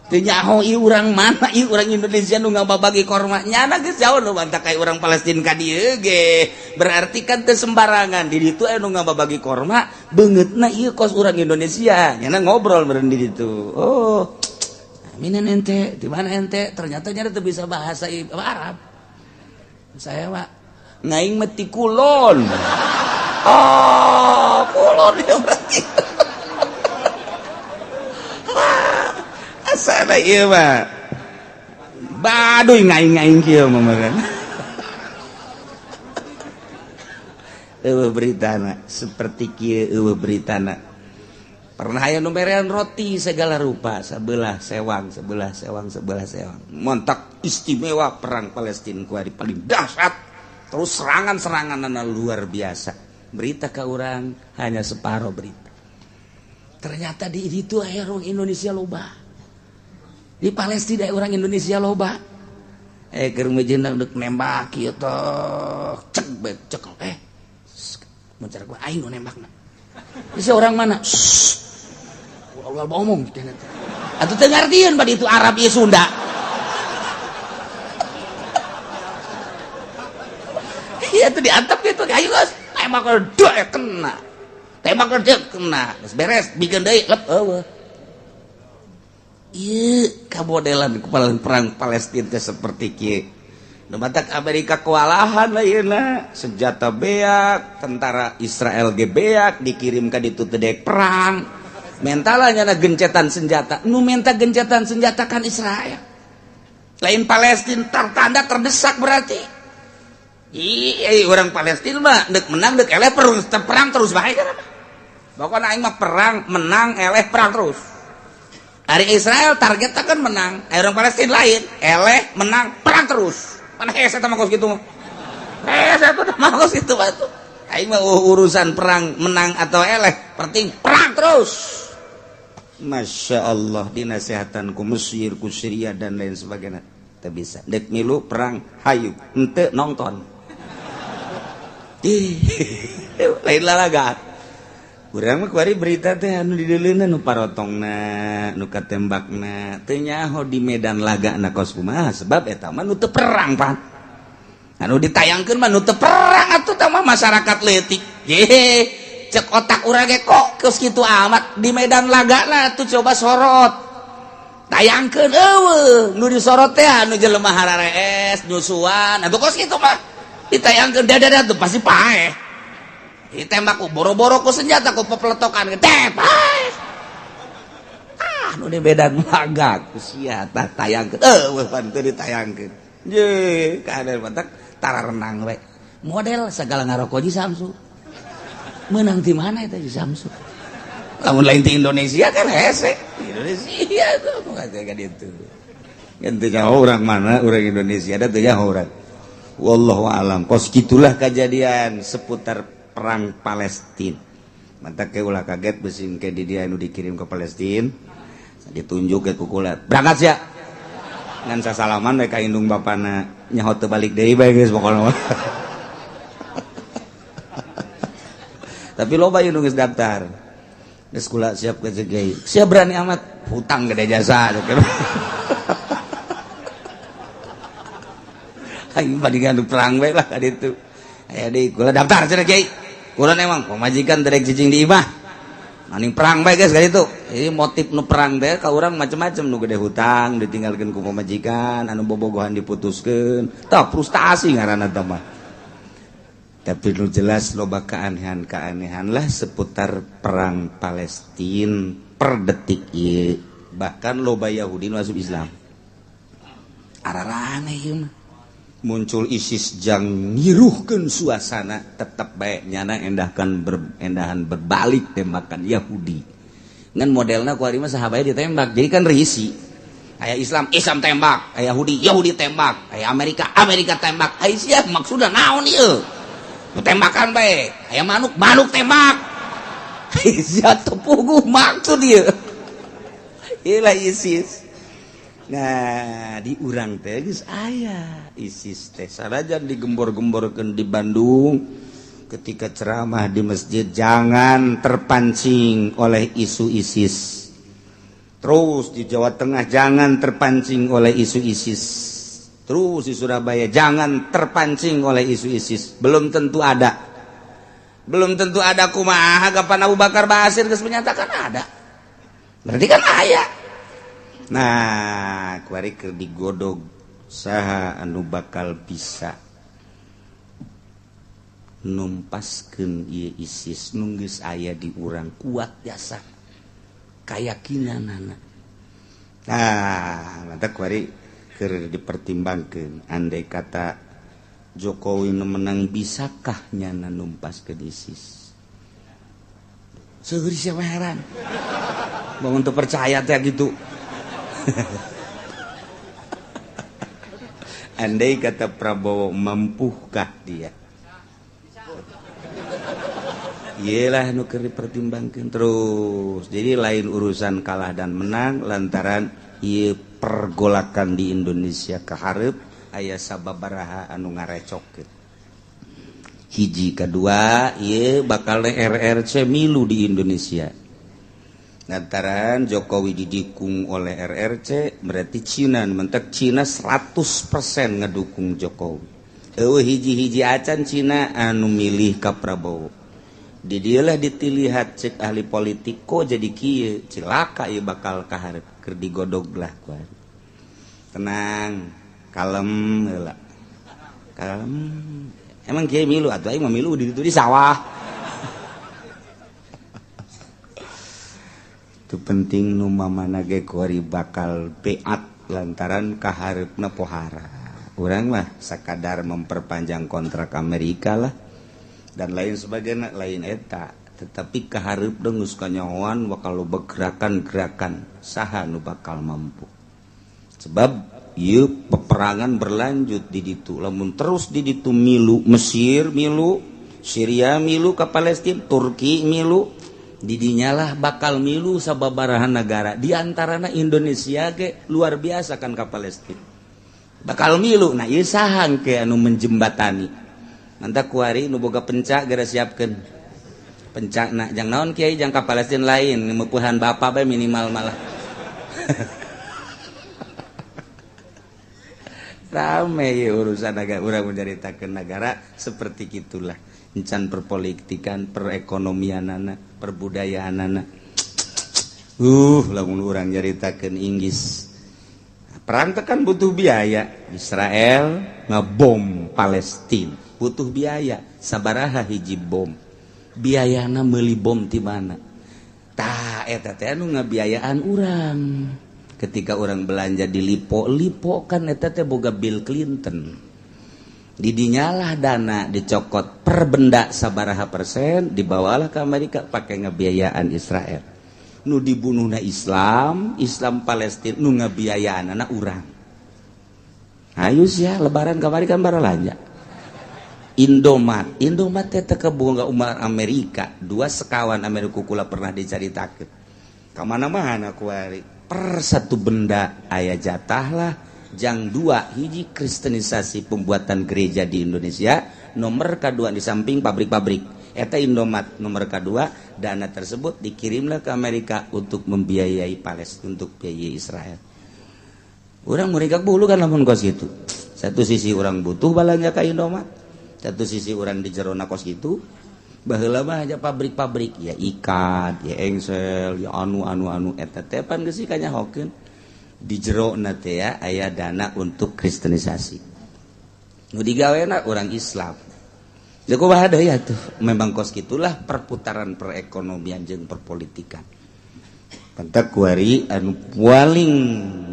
Teu nyaho ieu urang mana, ieu urang Indonesia nu ngababagi korma. Nyana geus jauh nu mantak kayak urang Palestina ka dieu ge. Berarti kan teu sembarangan di ditu aya nu ngababagi korma, beungeutna ieu kos urang Indonesia. Nyana ngobrol meureun di ditu. Oh, minen ente, di mana ente? Ternyata nyana teu bisa bahasa Arab. Saya mah ngaing mah ti kulon. Oh, kulon ya berarti. Asana ieu mah. Baduy ngaing-ngaing kieu mah meureun. Eueuh beritana seperti kieu, eueuh beritana. Pernah aya nu merean roti segala rupa, sebelah sewang, sebelah sewang, sebelah sewang. Montak istimewa perang Palestina kuari paling dahsyat. Terus serangan-serangan luar biasa. Berita ke orang hanya separuh berita. Ternyata di itu aya orang Indonesia loba. Di Palestina orang Indonesia loba. Keur mejeuna deuk nembak kieu teh, cek bae cek. Mun cara gua aing nu nembakna. Bisa orang mana? Ulah omong atuh teu ngartieun bad itu Arab ieu Sunda. Iya tuh diantep gitu, ayo guys, tembak dek kena. Tembak dek kena. Geus beres, bikin deui lep eueuh. Ieu kamodelan kepala perang Palestina teh seperti kieu. Nu matak Amerika kewalahan lainna, senjata beak, tentara Israel ge beak dikirim ka ditu teu daek perang. Mentalanya na gencetan senjata, nu menta gencetan senjata kan Israel. Lain Palestina, tertanda terdesak berarti. Ih, orang Palestina mah dek menang dek eleh perang terus bae kan. Pokoknya aing mah perang menang eleh perang terus. Ari Israel targetnya kan menang, ari orang Palestina lain, eleh menang, perang terus. Mana hese mah kos kitu mah. Hese mah kos kitu batu. Aing mah urusan perang menang atau eleh, penting perang terus. Masya Allah dinasehatan ku Mesir, ku Syria dan lain sebagainya. Teu bisa. Dek milu perang hayu, henteu nonton. Ih, lain lalaga. Urang mah kuari berita teh anu dideuleuna nu parotongna, nu katembakna, teu nyaho di medan lagana kos kumaha sebab eta mah nu teu perang pan. Anu ditayangkeun mah nu teu perang atuh tah mah masyarakat leutik. Ye, cek otak urang ge kok geus kitu amat di medan lagana atuh coba sorot. Tayangkeun eueuh nu disorot teh anu jelema hararees, nyusuan, atuh kos kitu mah. Ditayangkeun dadah tuh pasti paeh. Ditembak ku boro-boro ku senjata ku pepeletokan teh paeh. Ah nu di medan laga ku sia tah tayangkeun eueuh pan teu ditayangkeun. Ye, kader batak tara renang we. Model segala ngaroko di Samsu. Menang di mana eta di Samsu? Lamun lain di Indonesia kan hese. Indonesia tuh kata kan itu. Kan teu nyaho urang mana, urang Indonesia da teu nyaho urang. Wallahu alam. Kos kitulah kejadian seputar perang Palestina. Mantak ke ulah kaget besing ke di dia nu dikirim ke Palestina. Ditunjuk ke kukulat. Berangkat sia. Ngan sasalaman we ka indung bapana nyaho teu balik deui bae geus pokona. Tapi loba ieu nu geus daftar. Geus kula siap ke kiai. Siap berani amat hutang gede jasa. Aing bandingan perang bae lah ka ditu. Aya deui kula daftar cenah kiai. Kula emang pamajikan derek cicing di imah. Maning perang bae geus ka ditu. Jadi motif nu perang teh ka urang macem-macem nu gede hutang ditinggalkeun ku pamajikan, anu bobogohan diputuskeun. Tah frustasi ngaranna teh mah. Tapi nu jelas loba keanehan-keanehan lah seputar perang Palestina per detik ieu. Bahkan loba Yahudi nu asup Islam. Araraneh ieu mah. Muncul ISIS jang ngiruhkeun suasana tetep bae nyana endahkan endahan berbalik tembakan Yahudi. Ngan modelna ku ari mah saha bae ditembak. Jadi kan risi. Aya Islam, Islam tembak, aya Yahudi, Yahudi tembak, aya Amerika, Amerika tembak. Ai sia maksudna naon ieu? Tembakan bae, aya manuk, manuk tembak. Sia teu puguh maksud ieu. Ieu lah ISIS. Nah, di urang teh geus aya ISIS teh sanajan digembor-gemborkeun di Bandung ketika ceramah di masjid jangan terpancing oleh isu ISIS. Terus di Jawa Tengah jangan terpancing oleh isu ISIS. Terus di Surabaya jangan terpancing oleh isu ISIS. Belum tentu ada. Belum tentu ada kumaha kapan Abu Bakar Basir geus menyatakan ada. Berarti kan aya. Nah, kuari keur digodog saha anu bakal bisa numpaskeun ieu ISIS nu geus aya di urang kuat jasa kayakinanana. Nah, mantap kuari keur dipertimbangkeun andai kata Jokowi nu menang bisakah nyana numpaskeun ISIS? Seueur siapa heran. Bangun teu percaya teh gitu. Andai kata Prabowo mampukah dia? Iyalah nu keur dipertimbangkeun terus. Jadi lain urusan kalah dan menang lantaran ieu pergolakan di Indonesia kahareup aya sababaraha anu ngarecokkeun. Hiji kedua ieu bakal RRC milu di Indonesia. Lantaran Jokowi didukung oleh RRC berarti Cina mentek Cina 100% ngedukung Jokowi. Eueuh hiji-hiji acan Cina anu milih ka Prabowo. Di dieulah ditilihat cek ahli politik kok jadi kieu cilaka ieu bakal kaharep keur digodog lah ku. Tenang, kalem heula. Kalem. Emang kieu milu atuh aing mah milu di ditu di sawah. Itu penting nu mamana ge kuari bakal beat lantaran kahareupna pohara. Urang mah sakadar memperpanjang kontrak Amerika lah dan lain sebagainya lain eta. Tetapi kaharep dong geus kanyahoan bakal loba gerakan-gerakan, saha nu bakal mampu? Sebab ieu peperangan berlanjut di ditu. Lamun terus di ditu milu Mesir, milu Syria, milu ke Palestina, Turki milu, didinyalah bakal milu sababarahan negara, diantarana Indonesia ge luar biasa kan ke Palestina bakal milu. Nah, ieu saha ke anu menjembatani? Mantap kuari nu boga pencak geura siapkeun pencak. Nah, jang naon, Kiai? Jang ka Palestina lain, mepuhan bapak bae minimal malah rame ya urusan negara. Urang menceritakan negara seperti gitulah, encan perpolitikan, perekonomian, perbudayaan. Lamun urang nyaritakeun Inggris perang kan butuh biaya, Israel ngebom Palestina butuh biaya. Sabaraha hiji bom biayana? Meuli bom di mana? Tah, eta teh anu ngabiayaan urang ketika orang belanja di Lippo. Lippo kan eta teh boga Bill Clinton. Didinyalah dana dicokot per benda sabaraha persen, dibawalah ke Amerika, pakai ngebiayaan Israel. Nu dibunuhna Islam, Islam Palestina, nu ngabiayaan anak urang. Ayo ya, lebaran kamari kan baralanja Indomat. Indomat teh teu kaboga umat Amerika. Dua sekawan Amerika kula pernah dicaritakeun ka mana-mana kuari. Per satu benda aya jatah lah jang dua hiji kristenisasi pembuatan gereja di Indonesia, nomor kedua di samping pabrik-pabrik eta Indomat nomor kedua. Dana tersebut dikirimlah ke Amerika untuk membiayai Palestina, untuk biayai Israel. Urang mereka bulu kan lamun kos gitu. Satu sisi orang butuh balanja ka Indomat, satu sisi orang di jerona kos gitu. Baheula mah aja pabrik-pabrik ya, ikat ya, engsel ya, anu anu anu eta teh pan geus kanyahokeun di jero teh ya aya dana untuk kristenisasi nu digawena orang Islam. Jadi kumaha deui atuh, memang kos gitulah perputaran perekonomian jeung perpolitikan. Pantak kuari anu paling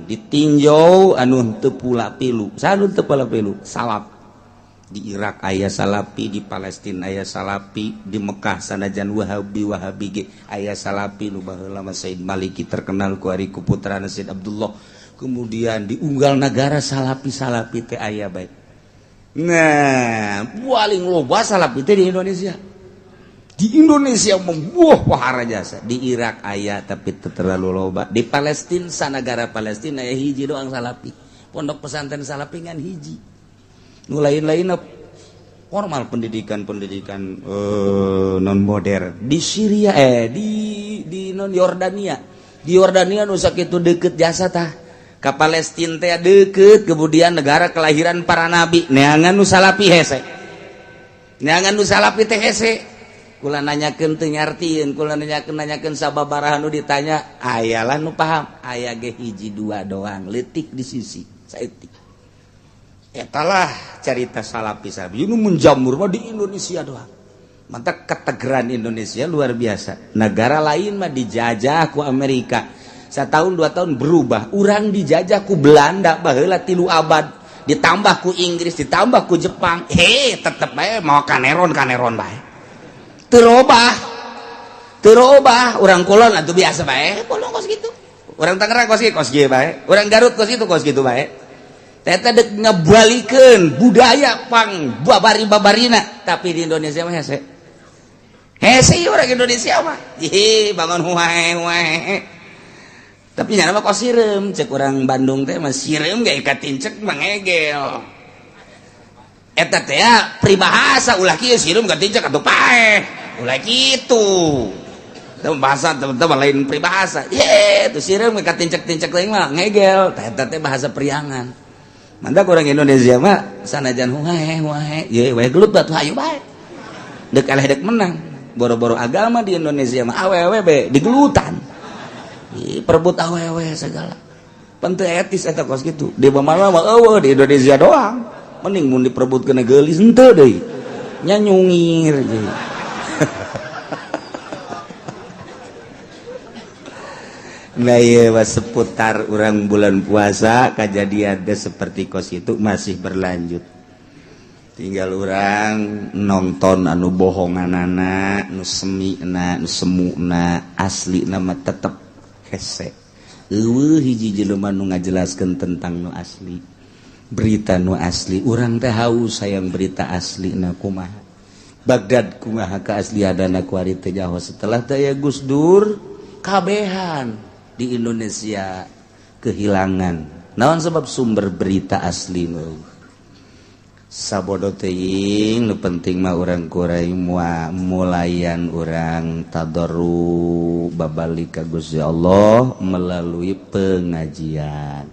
ditinjau anu teu pula pilu, sanu teu pula pilu salaf. Di Irak aya salapi, di Palestina aya salapi, di Mekah sanajan Wahabi Wahabi ge aya salapi. Nu baheula mah Said Maliki terkenal kuari ku putrana Said Abdullah. Kemudian di unggal negara salapi-salapi teh aya bae. Nah, paling loba salapi teh di Indonesia. Di Indonesia membuah wahara jasa. Di Irak aya tapi teu terlalu loba. Di Palestina, sanagara Palestina aya hiji doang salapi. Pondok pesantren salapi ngan hiji. Nu lain-lain formal pendidikan-pendidikan non modern. Di Syria, di non Yordania. Di Yordania nu sakitu deket jasa tah. Ka Palestina teh deket, kemudian negara kelahiran para nabi. Neangan nu salapi hese. Neangan nu salapi teh hese. Kula nanyakeun teu nyartieun, kula nanyakeun nanyakeun sababaraha nu ditanya, ayalah nu paham, aya ge hiji dua doang, leutik di sisi, saeutik. Etalah carita salapi salapi nu menjamur mah di Indonesia doang. Mantap, ketegeran Indonesia luar biasa. Negara lain mah dijajah ku Amerika setahun 2 tahun berubah. Urang dijajah ku Belanda baheula 3 abad, ditambah ku Inggris, ditambah ku Jepang, he tetep bae mau kaneron kaneron bae, teu robah, teu robah. Urang kulon atuh biasa bae, kulon kos gitu. Urang Tangerang kos kieu, kos kieu bae. Urang Garut kos itu, kos gitu bae. Teta dek ngebalikeun budaya pang babari-babarina, tapi di Indonesia mah hese. Hese orang Indonesia mah. Ih, bangun huae huae. Tapi nyana mah kos sireum, cek orang Bandung teh mah sireum ge katincek mangegel. Eta teh ya peribahasa, ulah kieu sireum katincek atuh paeh. Ulah kitu. Itu bahasa teman-teman lain peribahasa. Ye, tuh sireum katincek-tincek lain mah ngegel. Eta teh bahasa priangan. Mantap orang Indonesia mah sanajan huae huae, ye we gelut batu hayu bae. Dek eleh dek menang. Boro-boro agama, di Indonesia mah awewe be digelutan. Ih, perebut awewe segala. Penting etis eta kos gitu. Di mana mah eueuh, di Indonesia doang. Mending mun diperebut kena geulis henteu deui. Nya nyungir deui. Nah iya, seputar orang bulan puasa kejadian seperti kos itu masih berlanjut. Tinggal urang nonton anu bohonganana, nu semina, nu semuna, asli nama tetep hese. Euweuh hiji jelema nu ngajelaskeun tentang nu asli, berita nu asli. Urang teh haus hayang berita asli na kumaha Baghdad, kumaha keaslianana kuari teh nyaho. Setelah teh Gus Dur, kabehan di Indonesia kehilangan. Naon sebab? Sumber berita asli nu sabodo teuing. Nu penting mah urang kurai mulayan urang tadarru, babalik ka Gusti Allah melalui pengajian.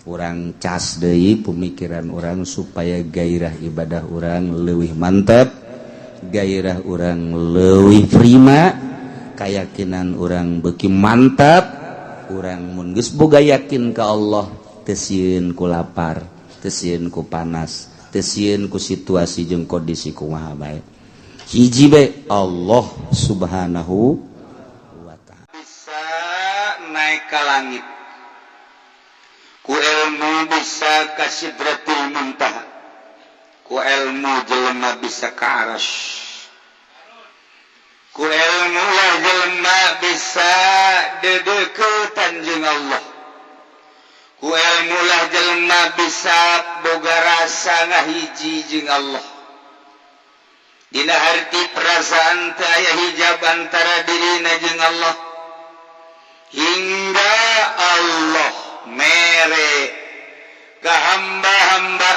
Urang cas deui pemikiran urang supaya gairah ibadah urang leuwih mantap, gairah urang leuwih prima, keyakinan urang beuki mantap. Urang mun geus boga yakin ka Allah, teu sieun ku lapar, teu sieun ku panas, teu sieun ku situasi jeung kondisi kumaha bae. Hiji be, Allah Subhanahu wa Ta'ala. Bisa naik ke langit ku ilmu, bisa ka Sidratul Muntaha ku ilmu, jelema bisa ke Arasy ku ilmu lah, jelema bisa dedeketan jeung Allah ku ilmu lah, jelema bisa boga rasa ngahiji jeung Allah. Dina harti perasaan teu aya hijab antara dirina jeung Allah, hingga Allah mere ka hamba-hamba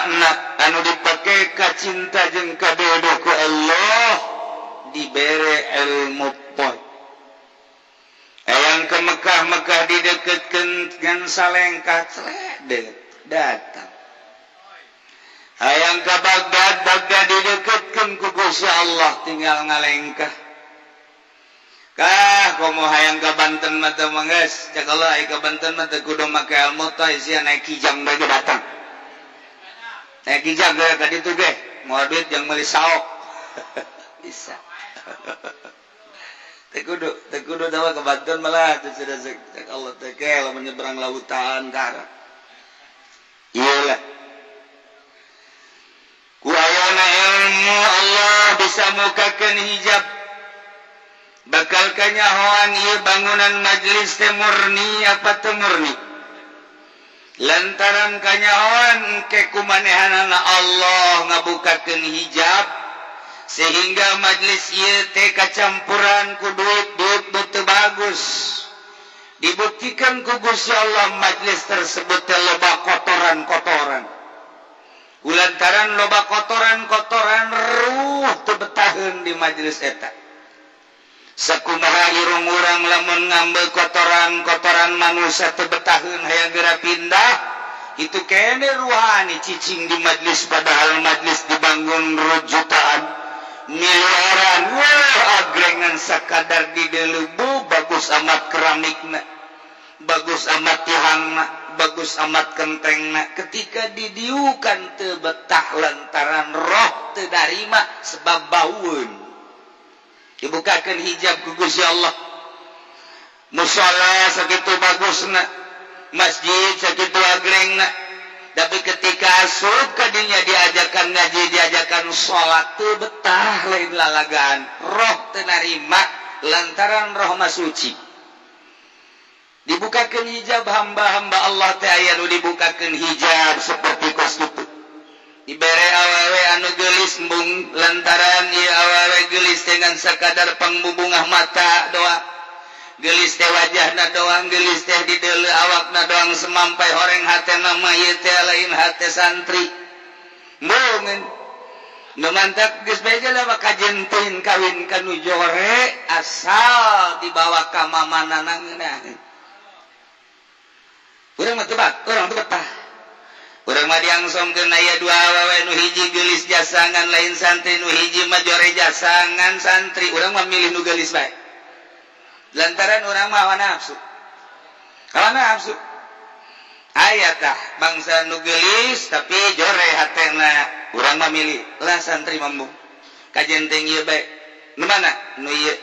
anu dipake ka cinta jeung kabodoh ku Allah, dibere ilmu poe. Hayang ke Mekah, Mekah dideketkeun ngan salengkah celedek datang. Hayang ke Baghdad, Baghdad dideketkeun ku Gusti Allah, tinggal ngalengkah. Kah komo hayang ke Banten mah teu geus cek Allah, ai ke Banten mah teu kudu make ilmu teh, sia naik kijang bae datang. Naik kijang ge ka ditu ge moal duit yang meuli saok bisa. Teu kudu, teu kudu dawa ke Banten malah teu sudah cek Allah teh ke menyeberang lautan darat. Iyalah, ku ayana ilmu Allah bisa mukakeun hijab, bakal kanyahoan ieu bangunan majelis teh murni apa teu murni, lantaran kanyahoan ke kumanehanana Allah ngabukakeun hijab sehingga majelis ieu teh kacampuran ku duit, duit teu bagus. Dibuktikan ku Gusti Allah majelis tersebut teh loba kotoran-kotoran. Kulantaran loba kotoran-kotoran, ruh teu betaheun di majelis eta. Sakumaha irung urang lamun ngambil kotoran-kotoran manusia teu betaheun, hayang geura pindah, itu kene ruhani cicing di majelis, padahal majelis dibangun jutaan, miliaran. Wah, agrengan sakadar di deulubu bagus amat, keramikna bagus amat, tihangna bagus amat, kentengna, ketika didiukan teu betah lantaran roh teu darima sebab baueun. Dibukakan hijab ku Gusti Allah. Musola sakitu bagusna, masjid sakitu agrengna, tapi ketika asup kadinya, diajakan ngaji, diajakan sholat, teu betah, lain lalagaan, roh teu narima lantaran roh mah suci. Dibukakan hijab. Hamba-hamba Allah teh aya nu dibukakan hijab seperti kos kitu, dibere awewe anu gelis embung, lantaran ieu awewe gelis dengan sakadar pangbubungah mata doa, gelis teh wajahna doang, gelis teh di deuleu awakna doang, semampai horeng hatena mah ieu teh lain hate santri. Embung nu mantak geus bae lah kajentin kawin ka nu jore, asal dibawa ka mamana ngeunah. Urang mah tebak, urang teu betah. Urang mah diangsongkeun aya dua awewe, nu hiji geulis jasangan lain santri, nu hiji mah jore jasangan santri, urang mah milih nu geulis bae, lantaran urang mah hawa nafsu, hawa nafsu. Aya tah bangsa nu geulis tapi jore hatena, urang mah milih lah santri mambu kajenteng ieu bae. Nu mana? Nu ieu,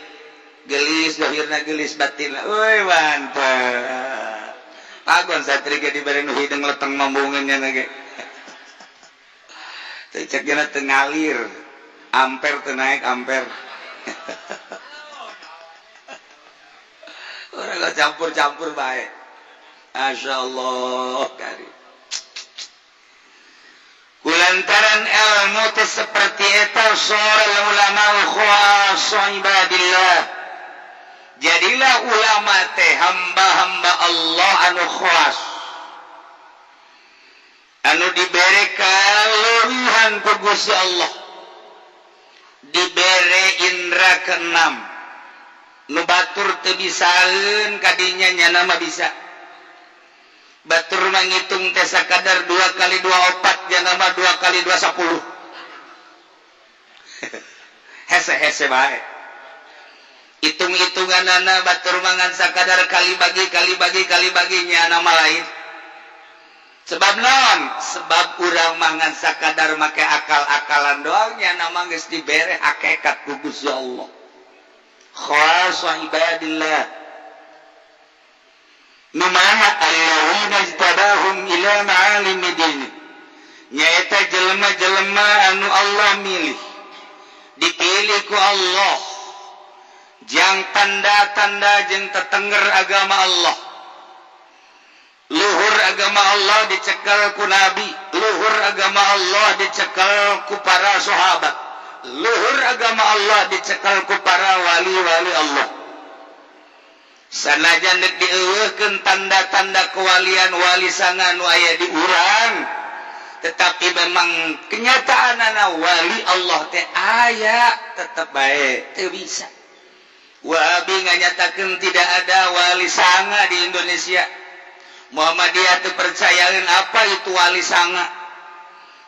geulis zahirna, geulis batinna. Euy, mantap. Pagon santri ge dibere nu hidung leteng mambungeun nya ge. Teu cek nya teu ngalir, ampere teu naik ampere. Orang campur-campur baik. Masya Allah kari. Kulantaran ilmu teh seperti eta, sora ulama khawas ibadillah. Jadilah ulama teh hamba-hamba Allah anu khawas, anu dibere kalewihan ku Gusti Allah, dibere indra keenam. Nu batur teu bisaeun kadinya, nyana mah bisa. Batur manghitung teh sakadar 2 kali 2 4, nyana mah 2 kali 2 10. Hese-hese bae hitung-hitunganana. Batur mangan sakadar kali bagi, kali bagi, kali bagi, nyana mah lain. Sebab non sebab urang mangan sakadar make akal-akalan doang, nyana mah geus dibere hakikat ku Gusti Allah. Khasa ibadillah nu mana? Alladzina ijtabahum ila ma'alimi dini, nyaeta jelema-jelema anu Allah milih, dipilih ku Allah jang tanda-tanda jeung tetengger agama Allah. Luhur agama Allah dicekal ku nabi, luhur agama Allah dicekal ku para sahabat, luhur agama Allah dicekal ku para wali-wali Allah. Sanajan dek dieuweuhkeun tanda-tanda kewalian wali sanga nu aya di urang, tetapi memang kenyataan wali Allah teh aya, tetep bae teu bisa. Wahabi nganyatakeun tidak ada wali sanga di Indonesia. Muhammadiyah teu percayaeun apa itu wali sanga.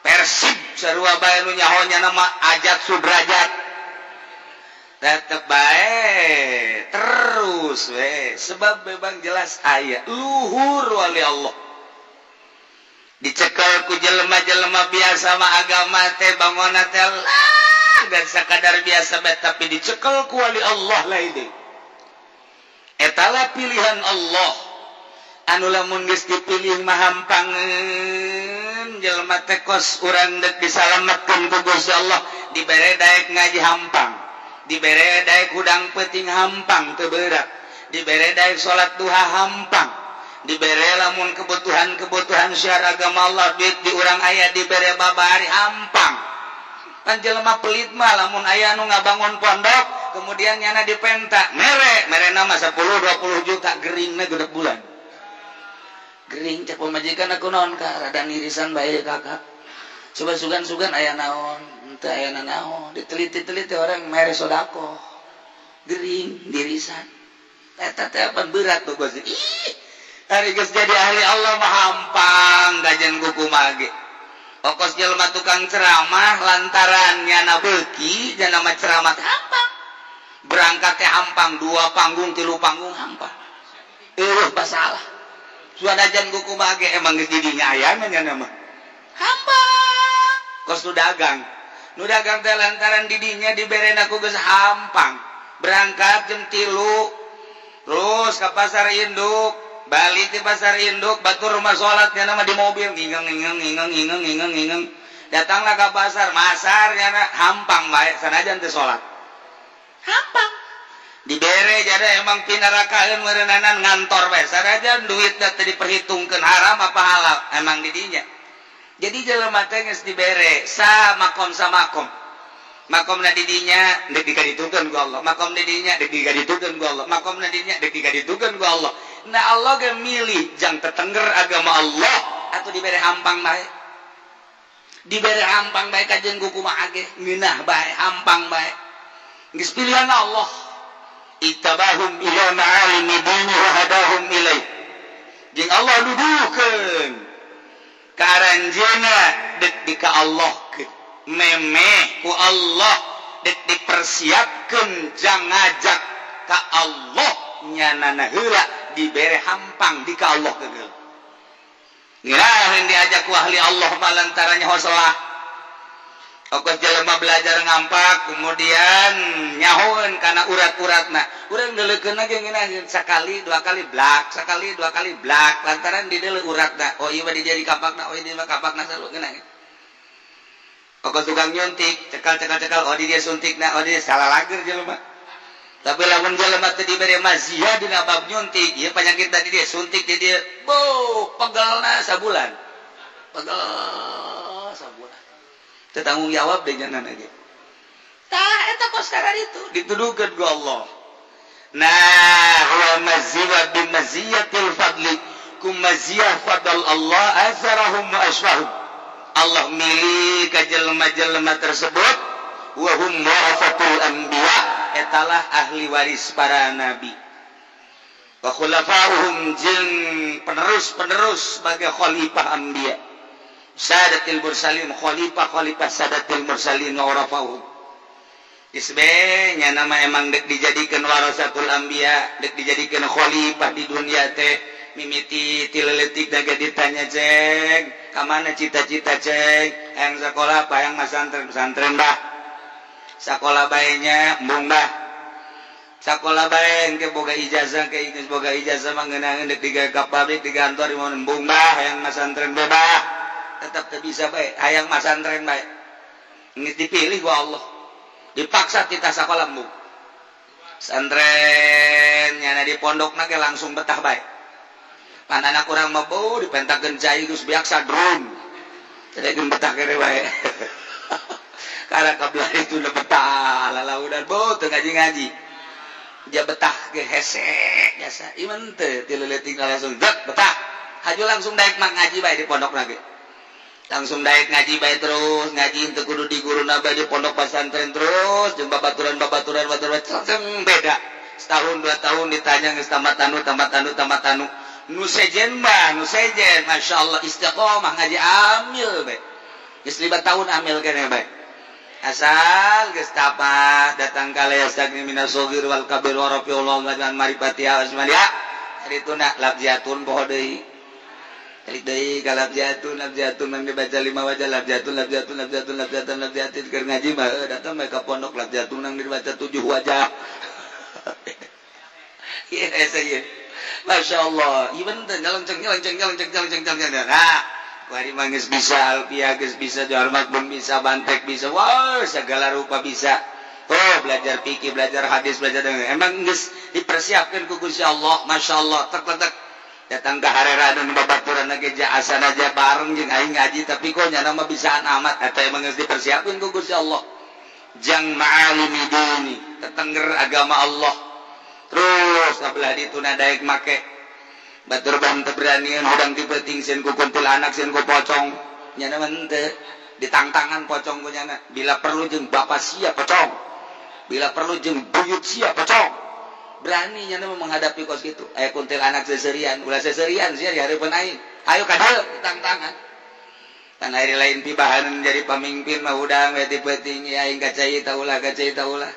Persib sarua bae nu nyaho nama Ajat Sudrajat, tetep bae terus we, sebab memang jelas aya luhur wali Allah dicekal ku jelema-jelema biasa mah. Agama teh bangunna teh lah dan sakadar biasa bae, tapi dicekal ku wali Allah lain deui. Etalah pilihan Allah anu lamun geus dipilih mah hampangeun jelema teh. Kos urang dek disalametkeun ku Gusti Allah, dibere daek ngaji hampang, dibere daek hudang peuting hampang, teu berat, dibere daek salat duha hampang, dibere lamun kebutuhan-kebutuhan syiar agama Allah duit di urang aya, dibere babari hampang. Kan jelema pelit mah lamun aya nu ngabangun pondok, kemudian nyana dipenta mere mere nama 10 20 juta, geringna genep bulan gering. Cek pamajikan aku, "Naon, Kak?" "Rada nirisan bae, Kakak." Coba sugan-sugan aya naon, henteu aya naon. Diteliti-teliti, orang mere sodako, gering dirisan. Eta teh apa berat tuh, Gusti. Ih, hari geus jadi ahli Allah mah hampang gajen kuku mage. Okos jelema tukang ceramah, lantaran nyana beuki nyana mah ceramah teh hampang, berangkat teh hampang, dua panggung, tilu panggung hampang, eueuh masalah. Suadajan kuku mage emang geus didinya ayana, nyana mah hampang. Kos nu dagang, nu dagang teh lantaran didinya diberena ku geus hampang, berangkat jam 3 terus ke pasar induk, balik di pasar induk, batur rumah sholatnya nama di mobil ngingeng ngingeng ngingeng ngingeng ngingeng ngingeng, datanglah ke pasar masar, nyana hampang baik. Sanajan teu sholat hampang, dibere jadi emang pinarakaeun meureunanan ngantor bae. Sanajan duit teh diperhitungkeun haram apa halal, emang didinya. Jadi jelema teh geus dibere sa makom, sa makom, makomna didinya dek digaditukeun ku Allah, makom didinya dek digaditukeun ku Allah, makomna didinya dek digaditukeun ku Allah. Nah, Allah ge milih jang tetengger agama Allah atau dibere hampang bae, dibere hampang bae kajen kumaha ge ngeunah bae, hampang bae, geus pilihan Allah. Ittabahum ila ma'alimi dini wa hadahum ilaih. Jeung Allah nuduhkeun ka aranjeuna dek di ka Allah memeh ku Allah, dek dipersiapkeun jang ngajak ka Allah, nyanana heula dibere hampang di ka Allah gegeul. Ngirahin diajak ku ahli Allah mah lantarannya hoselah. Okos jelema belajar ngampak, kemudian nyahoeun kana urat-uratna. Urang deuleukeun ge ngeunah, sakali dua kali blak, sakali dua kali blak, lantaran di deuleu uratna. Oh, ieu mah di dieu di kapakna, oh, ieu mah kapakna, salu ngeunah. Pokok tukang nyuntik, cekal cekal cekal, oh di dia suntik, nah oh di dia salah lager jelema. Tapi lamun jelema teu dibere mazia dina bab nyuntik, ieu penyakit tadi dia suntik di dia, bo pegelna sabulan. Pegel sabulan. Teu tanggung jawab deh jangan ge. Tah eta kos itu dituduhkeun ku Allah. Nah, wa maziwa bi maziyatil fadli, ku maziyah fadl Allah azarahum wa asfahum. Allah milih ka jelema-jelema tersebut wa hum warasatul anbiya, etalah ahli waris para nabi, wa khulafa'uhum, jeung penerus-penerus sebagai khalifah anbiya, sadatil mursalin, khalifah-khalifah sadatil mursalin wa warafa'uhum. Isbe nya nama emang dek dijadikan warasatul anbiya, dek dijadikan khalifah di dunia teh mimiti ti leletik daga ditanya, "Ceng, kamana cita-cita, Ceng?" "Yang sekolah apa yang masantren?" "Pesantren bah, sekolah bae nya." "Embung bah, sekolah bae, ke boga ijazah, ke geus boga ijazah mah ngeunaheun dek digawe ka pabrik, di kantor di mana." "Embung bah, hayang masantren bae bah, tetep teu bisa bae, hayang masantren bae." Geus dipilih ku Allah, dipaksa titah sekolah, embung pesantren. Nyana di pondok ge langsung betah bae. Pan anak urang mah bau dipentakeun cai geus biasa drone. Jadi betah kene bae. Karena kabelah itu udah betah, lalaudan bau teu ngaji-ngaji. Dia betah ge hese biasa. Iman teu ti leutik langsung dek betah. Haju langsung daek mah ngaji bae di pondok lagi. Langsung daek ngaji bae terus, ngaji teu kudu di guruna bae di pondok pesantren terus jeung babaturan-babaturan babaturan langsung beda. Setahun 2 tahun ditanya geus tamat anu, tamat anu, tamat anu. Nu sejen mah, nu sejen Masya Allah istiqomah ngaji amil bae. Geus 5 tahun amil kene bae. Asal geus tamat datang ka yastagni minas shaghir wal kabir wa rafiullah wa marifati asmalia. Itu nak labjatun poho deui. Balik deui ka labjatun, labjatun mang dibaca lima wajah labjatun, labjatun, labjatun, labjatun, labjatun keur ngaji mah datang bae ka pondok labjatun nang dibaca tujuh wajah. Iya, saya. Masya Allah, ieu teh nyelenceng nyelenceng nyelenceng nyelenceng nyelenceng. Nah, kuari mah geus bisa alfiah, geus bisa johar pun bisa, bantek bisa, wah segala rupa bisa. Oh, belajar fikih, belajar hadis, belajar dengan emang geus dipersiapkan ku Gusti Allah, Masya Allah, tek tek datang ke harera dan babaturan ge asan aja bareng jeung aing ngaji, tapi kok nyana mah bisaan amat. Eta emang geus dipersiapkeun ku Gusti Allah. Jang ma'alimi dini, tetengger agama Allah. Terus kabelah ditu daek make batur ban teu beranian hudang ti peuting sieun ku kuntil anak, sieun ku pocong. Nyana mah henteu, ditangtangan pocong ku nyana. Bila perlu jeung bapak sia pocong, bila perlu jeung buyut sia pocong, berani nyana mah menghadapi kos kitu. Aya kuntil anak seserian, ulah seserian sia di hareupeun aing, ayo ka dieu, ditangtangan. Tan ari lain pibahan jadi pamimpin mah hudang we ti peuting aing ka cai ta ulah, ka cai ta ulah,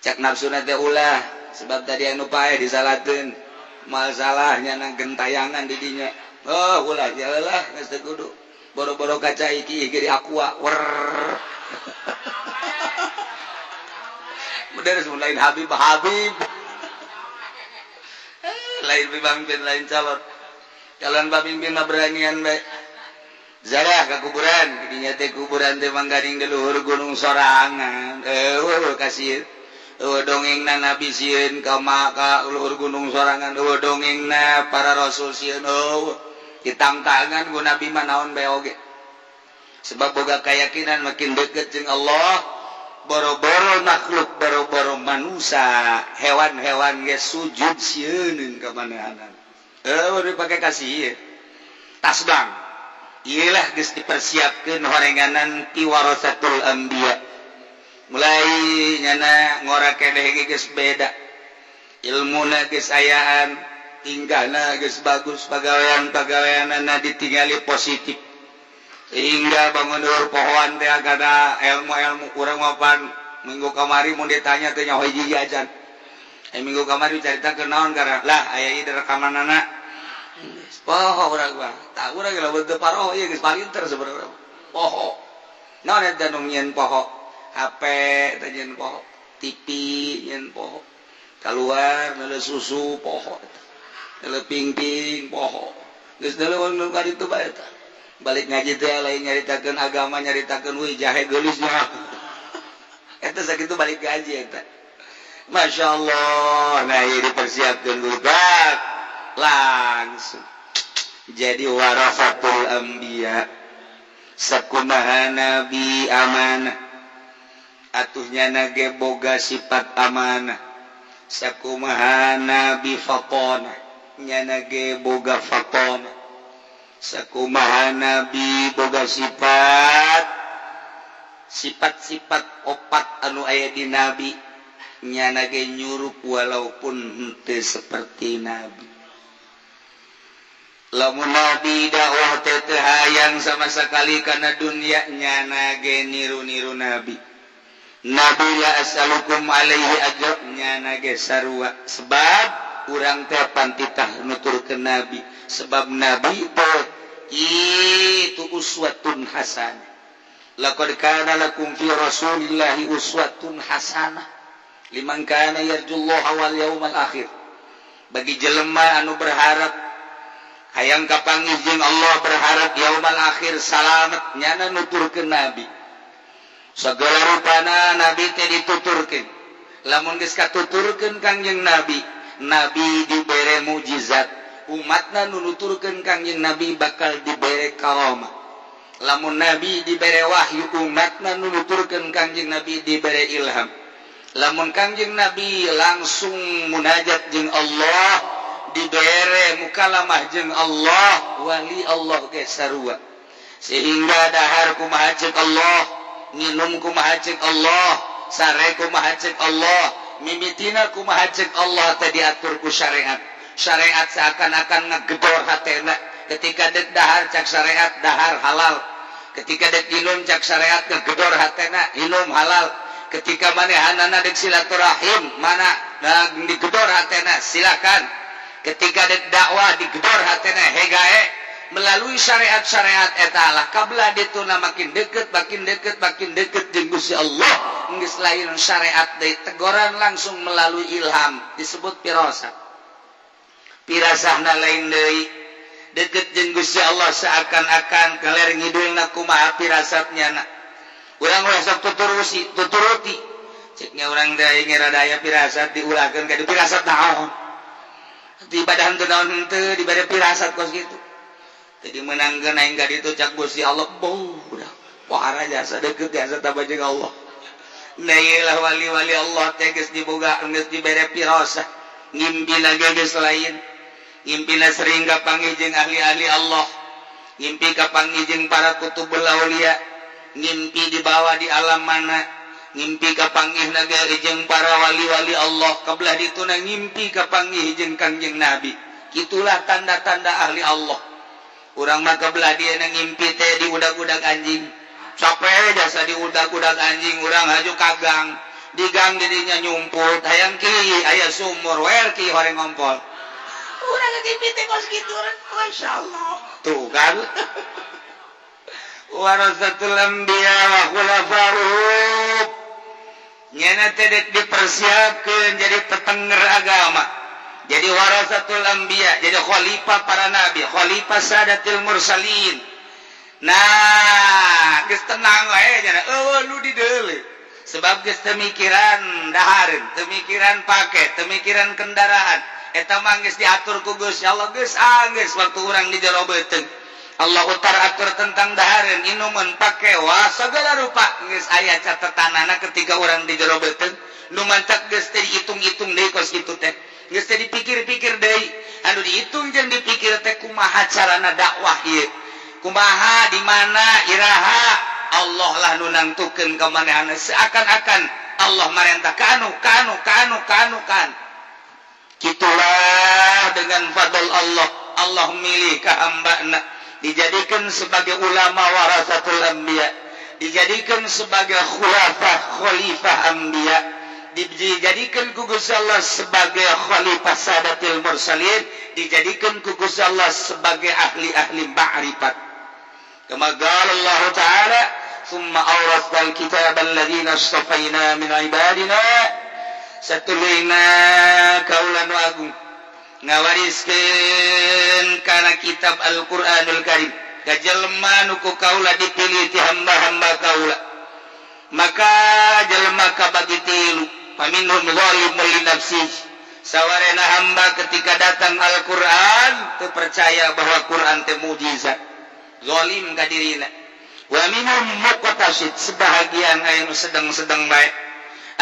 cak nafsuna teh ulah, sebab tadi anu pae disalakeun mal salahnya nang gentayangan di dinya. Oh, ulah lah, geus teu kudu boro-boro kaca iki ge aqua wer. Bener lain Habib Habib, lain pemimpin, lain calon calon pemimpin mah beranian bae. Zarah ke kuburan dinya teh, kuburan teh mangganing di luhur gunung sorangan. Eh, kasih dongeng na nabi sieun ka maka luhur gunung sorangan, dongeng na para rasul sieun. Oh, ditangtangan ku nabi mah naon bae oge, sebab boga keyakinan makin deket jeung Allah, boro-boro makhluk, boro-boro manusia, hewan-hewan ge sujud sieun ka manehanan. Eh, dipake kasih tasbang. Iyalah, geus dipersiapkeun horenganan ti warasatul anbiya. Mulai nyana ngora keneh geus beda, ilmuna geus ayaan, tingkahna geus bagus, pagawean pagaweanana ditinggali positif, hingga bangun ur pohoan teh ada ilmu-ilmu. Kurang mapan minggu kamari mun ditanya teh nyaho hiji ajan. Eh, minggu kamari carita ke naon karena lah aya ieu rekamanana poho urang mah. Tak urang ge lamun teu paroho ieu geus palinter sebenarnya poho. Naon eta nu nyieun poho? HP teh nyieun poho, TV nyieun poho, keluar nele susu poho, nele pingping poho, geus nele nu ka ditu bae eta. Balik ngaji teh lain nyaritakeun agama, nyaritakeun, "Wih, jahe geulisnya." Eta sakitu balik ngaji eta. Masya Allah. Nah, ini dipersiapkan budak langsung jadi warasatul anbiya. Sakumaha nabi amanah, atuhnya nage boga sifat amanah. Sakumaha nabi fatonah, nyana ge boga fatonah. Sakumaha nabi boga sifat, sifat-sifat opat anu aya di nabi, nyana ge nyurup walaupun henteu seperti nabi. Lamun nabi dakwah teh teu hayang sama sekali karena dunia, nyana ge niru-niru nabi. Nabi la as'alukum alaihi ajra, nyana ge sarua, sebab urang teh pantitah nuturkeun nabi, sebab nabi teh itu uswatun hasanah. Laqad kana lakum fi rasulillahi uswatun hasanah liman kana yarjullaha wal yaumal akhir. Bagi jelema anu berharap hayang kapanggih jeung Allah, berharap yaumal akhir salamet, nyana nuturkeun nabi. Segala rupana nabi teh dituturkeun. Lamun geus katuturkeun Kangjeng Nabi, nabi dibere mukjizat, umatna nu nuturkeun Kangjeng Nabi bakal dibere karomah. Lamun nabi dibere wahyu, umatna nu nuturkeun Kangjeng Nabi dibere ilham. Lamun Kangjeng Nabi langsung munajat jeung Allah, dibere mukalamah jeung Allah. Wali Allah ge sarua, sehingga dahar kumaha ceuk Allah, nginum kumaha ceuk Allah, sare kumaha ceuk Allah, mimitina kumaha ceuk Allah teh diatur ku syariat. Syariat seakan-akan ngegedor hatena. Ketika dek dahar, cak syariat dahar halal. Ketika dek minum, cak syariat ngegedor hatena, minum halal. Ketika manehanana dek silaturahim mana, nah, digedor hatena, silakan. Ketika dek dakwah, digedor hatena, hegae. Melalui syariat-syariat eta lah kabla dituna makin deket, makin deket, makin deket jeung Gusti Allah. Geus lain syariat deui, teguran langsung melalui ilham, disebut firasat. Pirasahna lain deui, deket jeung Gusti Allah seakan-akan kaler ngidulna kumaha firasatnya. Na urang ulah sok tuturusi tuturuti, ceknya urang deui ngira daya firasat diulahkeun ka firasat naon, di badan teu naon henteu dibere firasat kos kitu. Jadi menangkeun aing ka ditu, cak Gusti Allah, bau udah wah jasa deket, jasa tambah jeung Allah. Nah, iyalah wali-wali Allah teh geus diboga, geus dibere firasah. Ngimpina ge geus lain, ngimpina sering kapanggih jeung ahli-ahli Allah, ngimpi kapanggih jeung para kutubul aulia, ngimpi dibawa di alam mana, ngimpi kapanggih naga jeung para wali-wali Allah. Kebelah dituna ngimpi kapanggih jeung Kangjeng Nabi. Itulah tanda-tanda ahli Allah. Urang mah kebelah dia ngimpi teh di udag-udag anjing, capek jasa di udag-udag anjing. Urang haju kagang, di gang didinya nyumput, hayang ki aya sumur wer ki horeng ngompol. Urang ngimpi teh kos kitu. Masya Allah, tuh kan warasatul anbiya wa khulafa'uhum. Nyana teh dipersiapkeun jadi tetenger agama, jadi warasatul anbiya, jadi khalifah para nabi, khalifah sadatil mursalin. Nah, geus tenang wae nya, eueuh nu dideule, sebab geus teu mikiran dahareun, teu mikiran pake, teu mikiran kendaraan. Eta mah geus diatur ku Gusti Allah. Geus, ah, geus waktu urang di jero beuteung, Allah utar atur tentang dahareun, inuman, pake, wah, segala rupa geus aya catatanana ketika urang di jero beuteung. Nu mantak geus teh dihitung-hitung deui kos kitu teh, geus teh dipikir-pikir deui. Anu dihitung jeung dipikir teh kumaha carana dakwah ieu, kumaha, di mana, iraha. Allah lah nu nangtukeun ka manehna, seakan-akan Allah marentah ka anu, ka anu, ka anu, ka anu kan. Kitulah dengan fadl Allah, Allah milih ka hambana dijadikan sebagai ulama warasatul anbiya, dijadikan sebagai khulafah, khalifah anbiya, dijadikan ku Gusti Allah sebagai khalifah sadatil mursalin, dijadikan ku Gusti Allah sebagai ahli-ahli ma'rifat. Kama qala Allah Ta'ala, "Tsumma awrasna al-kitaba alladziina istafaina min ibadina." Satuluyna kaula nu agung ngawariskeun kana kitab Al-Qur'anul Karim. Ka jelema nu ku kaula dipilih ti hamba-hamba kaula. Maka jelema kabagi tilu. Faminhum zalimun li nafsihi, sawarena hamba ketika datang Al-Qur'an teu percaya bahwa Quran teh mukjizat, zalim ka dirina. Wa minhum muqtasid, sebahagian aya nu sedang-sedang bae,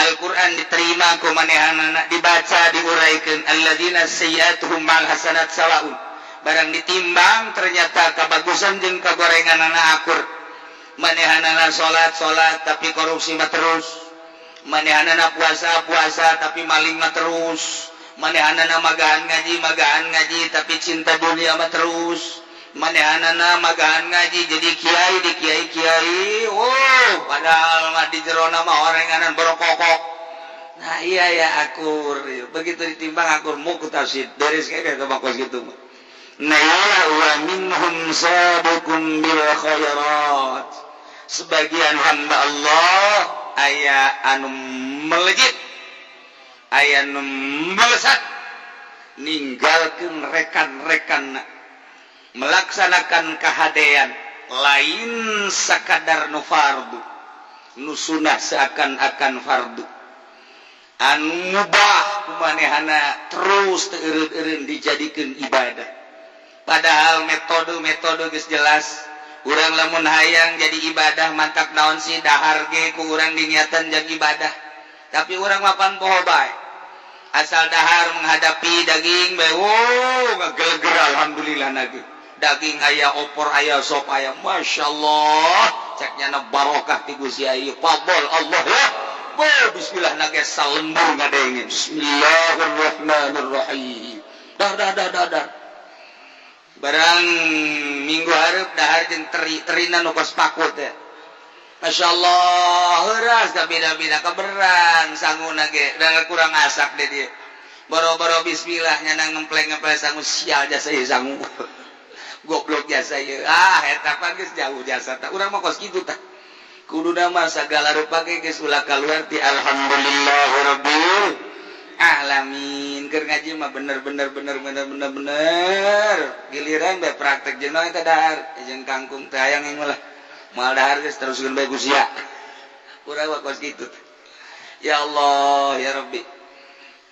Al-Quran diterima ku manehanana, dibaca, diuraikan. Alladzina sayyi'atuhum mal hasanat sawaun, barang ditimbang ternyata kabagusan jeung kagorenganana akur. Manehanana salat salat tapi korupsi mah terus, manehanana puasa puasa tapi maling mah terus, manehanana magahan ngaji magahan ngaji tapi cinta dunia mah terus, manehanana magahan ngaji jadi kiai di kiai kiai, oh, padahal mah di jerona mah orenganan borokokok. Nah, iya ya, akur. Begitu ditimbang akur, muqtasid, beres kayak gitu gitu. Nah ya, wa minhum sabiqun bil khairat, sebagian hamba Allah aya anu melejit, aya anu melesat, ninggalkeun rekan-rekan melaksanakan kehadean, lain sakadar nu fardu, nu sunah seakan-akan fardu, anu mubah kumanehana terus teu eureun-eureun dijadikeun ibadah. Padahal metode-metode geus jelas. Urang lamun hayang jadi ibadah, mantap naon sih, dahar ge ku urang diniatan jadi ibadah, tapi urang mapan poho bae. Asal dahar menghadapi daging bae, wow, ngageleger, alhamdulillah nage daging aya, opor aya, sop aya, masya Allah, cek nyana barokah ti Gusti ieu, fadl Allah ya. Oh, bismillah nage salembur ngadengin bismillahirrahmanirrahim, dah dah dah dah dah. Barang minggu hareup dahar jeung teri, terina nu kos paku teh, Masya Allah, heuras da beda-beda keberan sanguna ge da kurang asak deh dia. Boro-boro bismillah, nyana ngempleng-ngempleng sangu, sial jasa ieu sangu, goblok jasa ieu. Ah, eta pan geus jauh jasa tah. Urang mah kos kitu tah. Kuduna mah sagala rupa ge geus ulah kaluar ti alhamdulillahirabbil alamin. Keur ngaji mah bener bener bener bener bener bener, giliran bae praktek jeung naon eta, dahar jeung kangkung teh hayang yang lah moal dahar, geus teruskeun bae ku sia. Urang mah kos kitu. Ya Allah ya Rabbi,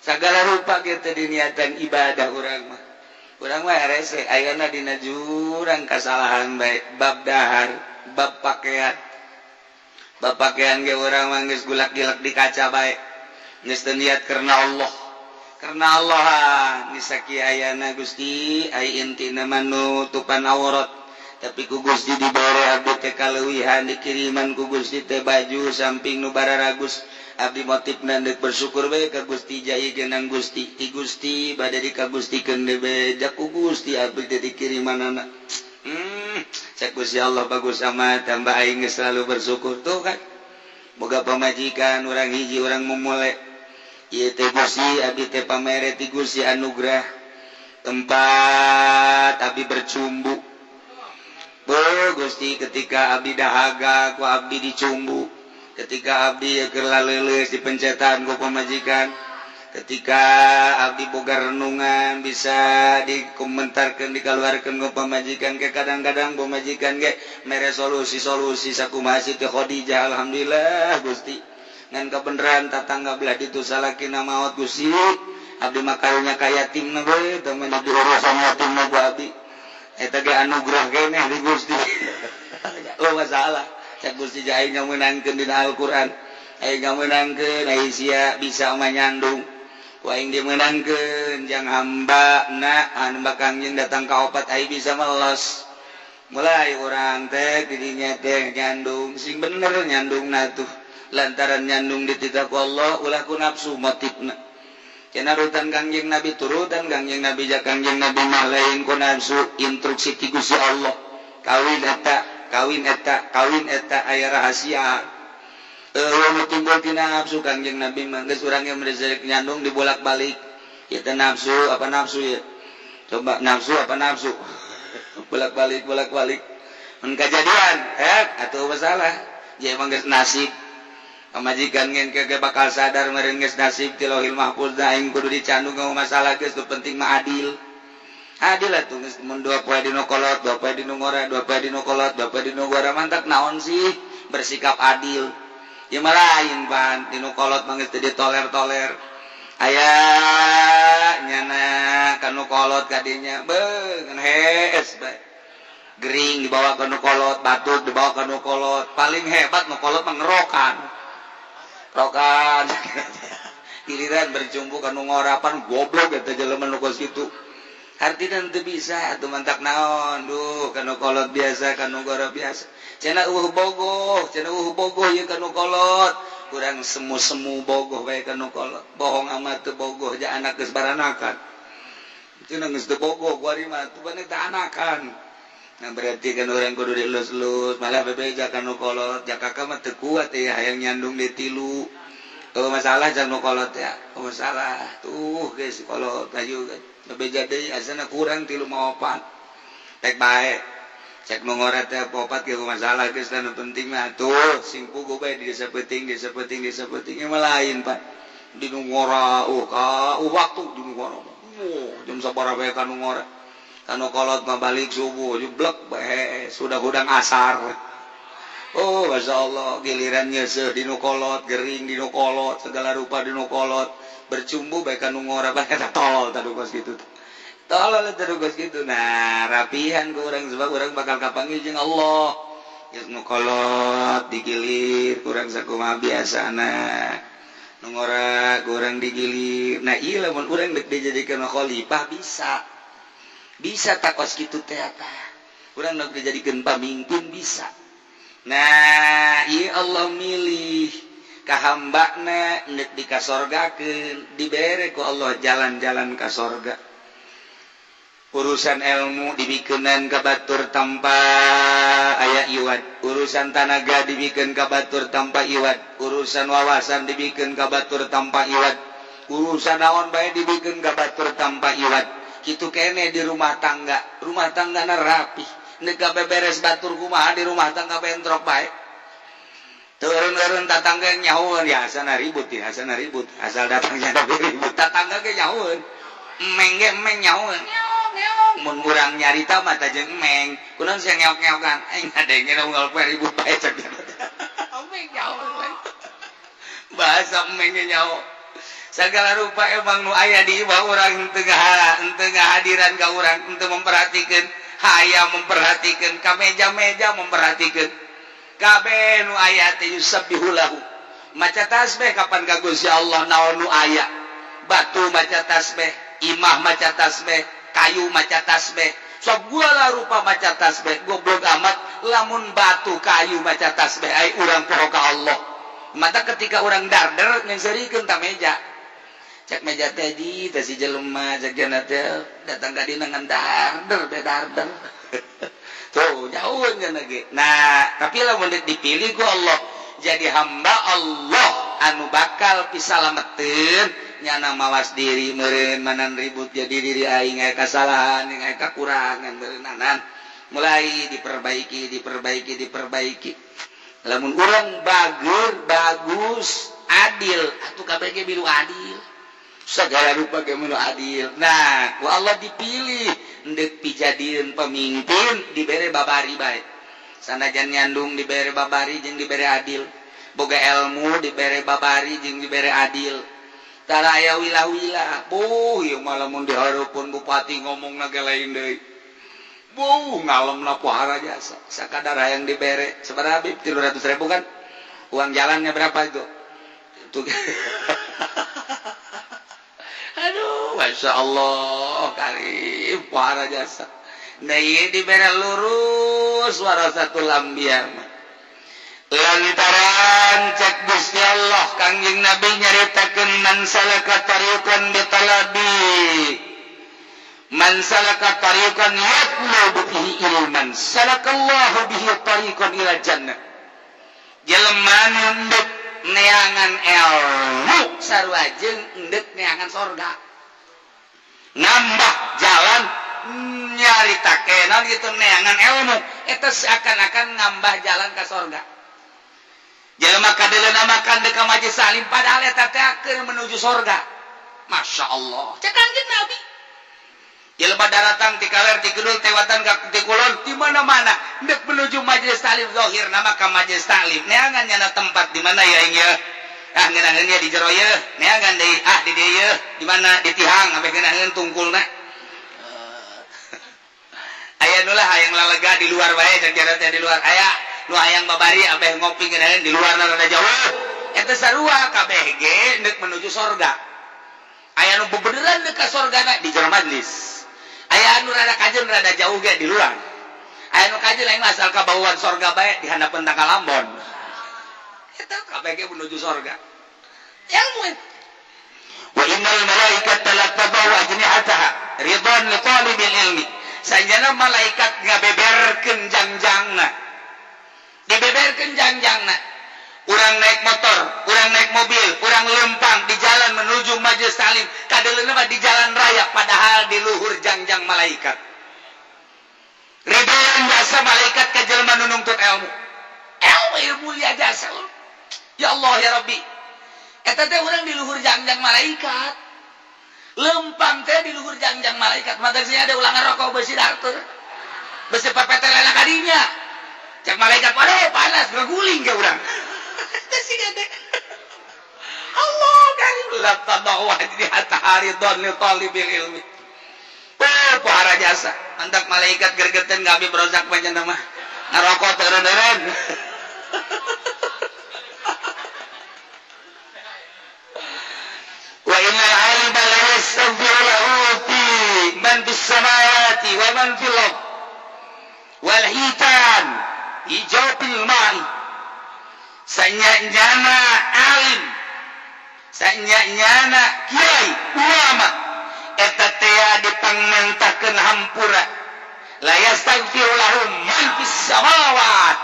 segala rupa kita diniatan ibadah. Urang mah rese ayeuna dina jurang kasalahan bae, bab dahar, bab pakaian. Bab pakaian ge urang mah geus gulak-gilak di kaca bae, geus teu niat karena Allah, karena Allah. Misaki ayana Gusti ai intina mah nutupan aurat, tapi ku Gusti dibere abdi teh kaleuwihan, dikiriman ku Gusti teh baju samping nu bararagus. Abdi motifna deuk bersyukur bae ka Gusti, jai genang Gusti ti Gusti bade di ka Gustikeun deui ku Gusti abdi teh dikirimanana. Cek Gusti Allah bagus amat, tambah aing geus selalu bersyukur. Tuh kan boga pamajikan urang hiji, urang memulai ieu teh Gusti abdi teh pamere ti Gusti anugerah tempat abdi bercumbu. Bo Gusti, ketika abdi dahaga ku abdi dicumbu, ketika abdi keur laleuleus dipencetan ku pamajikan, ketika abdi boga renungan bisa dikomentarkan, dikeluarkan ku pamajikan ke. Kadang-kadang pamajikan ge mere solusi-solusi sakumaha Siti Khadijah. Alhamdulillah Gusti, ngan kebenaran tatangga belah ditu salakina maot. Gusti, abdi mah karunya ka yatim na we teu menjadi urusan yatim na ku abdi. Eta ge anugerah keneh di Gusti. Oh, masalah cek Gusti aing ngamenangkeun dina Al-Qur'an, aing ngamenangkeun ai sia bisa mah nyandung ku aing dimenangkeun jang hamba na anu bakang jeung datang ka opat ai bisa melos. Mulai urang teh didinya teh nyandung sing bener nyandung na tuh, lantaran nyandung dititah ku Allah, ulah ku nafsu motifna. Cenah rutan Kangjeng Nabi, turutan Kangjeng Nabi, ja Kangjeng Nabi mah lain ku nafsu, instruksi ti Gusti Allah. Kawin eta, kawin eta, kawin eta aya rahasia. Eueuh nu timbul tina nafsu Kangjeng Nabi mah. Geus urang ge merek nyandung dibolak-balik. Ieu teh nafsu apa nafsu ya? Coba, nafsu apa nafsu? Bolak-balik, bolak-balik. Mun kajadian, atuh masalah. Ja emang geus nasib. Pamajikan ngen ke bakal sadar meureun geus nasib ti Lauhil Mahfuz da aing kudu dicandung. Masalah geus, nu penting mah adil. Adil lah tuh, geus mun 2 poe di nu kolot, 2 poe di nu ngora, 2 poe di nu kolot, 2 poe di nu ngora, mantap. Naon sih, bersikap adil ya mah lain pan. Di nu kolot mah geus teu ditoler-toler, aya nyana ka nu kolot kadinya beungeun hees bae, gering dibawa ke nu kolot, batuk dibawa ke nu kolot. Paling hebat nu kolot mah ngerokan rokan, giliran berjumpa ka nu ngora pan goblok eta jelema nu kos kitu. Artinya teu bisa atuh, mantak naon, duh, ka nu kolot biasa, ka nu ngora biasa. Cenah euweuh bogoh, cenah euweuh bogoh ieu ka nu kolot. Kurang semu-semu bogoh bae ka nu kolot. Bohong amat, teu bogoh ja anak geus baranakan. Cenah geus teu bogoh kuari mah, tuh bane teh anakan. Nah, berarti kan orang kudu dielus-elus, malah bebeja ka nu kolot, ja kakak mah teu kuat ya hayang nyandung di tilu. Oh, masalah jangan nu kolot ya. Oh, masalah tuh guys, kolot ayo bebeja deui, asana kurang tilu mau opat. Tek bae. Cek nu ngora teh opat ge masalah geus, nu penting mah tuh sing puguh bae di desa penting, desa penting, desa penting mah lain, Pak. Di nu ngora, oh ka, oh waktu di nu ngora. Oh, jam sabaraha bae ka nu ngora. Ka nu kolot mah balik subuh, jeblek bae, sudah hudang asar. Oh, Masya Allah, giliran nyeseh di nu kolot, gering di nu kolot, segala rupa di nu kolot, bercumbu bae ka nu ngora, bae eta tolol tadu kos kitu. Tolol tadu kos kitu. Nah, rapihan ku urang sebab urang bakal kapanggih jeung Allah. Geus nu kolot digilir kurang sakumaha biasana. Nu ngora kurang digilir. Nah, ieu lamun urang deuk dijadikeun khalifah bisa. Bisa takos kitu teh tah. Urang deuk dijadikeun pamimpin bisa. Nah, ieu Allah milih ka hambana nek dikasorgakeun, dibere ku Allah jalan-jalan ka sorga. Urusan ilmu dibikenan ka batur tanpa aya iwad, urusan tanaga dibikin ka batur tanpa iwad, urusan wawasan dibikin ka batur tanpa iwad, urusan naon bae dibikin ka batur tanpa iwad. Kitu kene di rumah tangga, rumah tangga na rapi. Nek beberes batur kumaha di rumah tangga bentrok bae. Turun-turun tatangga nyahueun ya, asana ribut ya, asana ribut, asal datangnya tapi ribut. Tatangga ge nyahueun. Emeng ge emeng nyahueun. Ngeok ngeok. Mun urang nyarita mah tah jeung emeng. Kunaon sia ngeok-ngeokan? Aing ngadenge unggal poe ribut bae cek. Emeng nyahueun. Bahasa emeng ge nyaho. Segala rupa emang nu aya di imah urang teu ngahadiran ka urang, henteu memperhatikan, hayang memperhatikan ka meja-meja, memperhatikan kabeh nu aya teh yusabbihu lahu, maca tasbih kapan ka Gusti Allah. Naon nu aya, batu maca tasbih, imah maca tasbih, kayu maca tasbih, sok lah rupa maca tasbih. Goblok amat lamun batu kayu maca tasbih, ai urang poho ka Allah. Mata ketika orang darder nyeungseurikeun ta meja, cek meja tadi teh si jelema, cek jana teh datang ka dina ngan darder be darder tuh jauh jana ge. Nah, tapi lamun dipilih ku Allah jadi hamba Allah anu bakal pisalameteun, nyana mawas diri meureun manan ribut jadi diri aing aya kasalahan, aya kakurangan meureun, mulai diperbaiki, diperbaiki, diperbaiki. Lamun urang bager, bagus, adil atuh KBG biru, adil segala rupa ge adil. Nah, ku Allah dipilih ndek pijadieun pemimpin, dibere babari bae, sanajan nyandung dibere babari jeung dibere adil, boga ilmu dibere babari jeung dibere adil. Tara aya wilah-wilah. Buh, ieu mah lamun dihareupeun bupati ngomongna ge lain deui. Buh, ngalemna pohara jasa. Sakadar hayang dibere sabaraha, Bib? 300.000 kan? Uang jalannya berapa itu? Itu. Aduh, Masya Allah, karib pohara jasa. Nah, ieu dibere lurus warasatul anbiya mah. Lantaran cek Gusti Allah, Kangjeng Nabi nyaritakeun, man salaka tariqan bitalabi, man salaka tariqan yatlubu bihi ilman, salakallahu bihi tariqan ila jannah. Jelema nu endek neangan ilmu sarua jeung endek neangan sorga, nambah jalan. Nyaritakeun naon gitu, neangan ilmu eta seakan-akan nambah jalan ke sorga. Jelema kadeuleuna makan deuk ka majelis salim, padahal eta teh keur menuju sorga. Masya Allah, cek Kangjeng Nabi. Jelema daratang ti kaler, ti kidul, ti wetan, ti kulon, di mana-mana ndek menuju majelis taklim. Zahir nama ka majelis taklim, neangan nyana tempat di mana ya ieu. Ah, ngeunaheun di jero ieu, neangan deui, ah, di dieu ieu, di mana, di tihang sampai ngeunaheun tungkulna. Aya nu lah hayang lalega di luar bae, cek teh di luar. Aya nu hayang babari abeh ngopi ngeunaheun di luar rada jauh. Eta sarua kabeh ge ndek menuju sorga. Aya nu bebeneran deuk ka sorgana di jero majlis, aya anu rada kajen rada jauh ge di luar, aya nu kajen lain asal kabauan sorga bae di handapeun tangkal ambon. Eta kabeh ge menuju sorga ilmu. Wa innal malaikata la tadau ajnihataha ridwan li talibil ilmi. Sanjana malaikat ngabeberkeun jangjangna, dibeberkeun jangjangna. Urang naik motor, urang naik mobil, urang lempang di jalan menuju majelis taklim, kadeuleuna mah di jalan raya, padahal di luhur jangjang malaikat. Ridwan jasa malaikat ka jelema nu nungtut ilmu. Ilmu ilmu ya jasa. Ya Allah ya Rabbi. Eta teh urang di luhur jangjang malaikat. Lempang teh di luhur jangjang malaikat. Maka sih ada ulang rokok besi dartur. Besi pepetelena kadinya. Cek malaikat, waduh panas, ngeguling ke urang. Teh sih gede. Allah karim la tadau ajnihataha ridwan li talibil ilmi. Oh, pohara jasa. Mantak malaikat gergeten ngabi berozak banyak nama. Ngarokok teureun-eureun. Wa innal alima la yastaghfiru lahu fi man fis samawati wa man fil ard wal hitan ijaubil ma'i. Sanyanyana alim, sanyanyana kiai ulama eta tea dipangmentakeun hampura. La yastaghfiru lahum man fis samawat,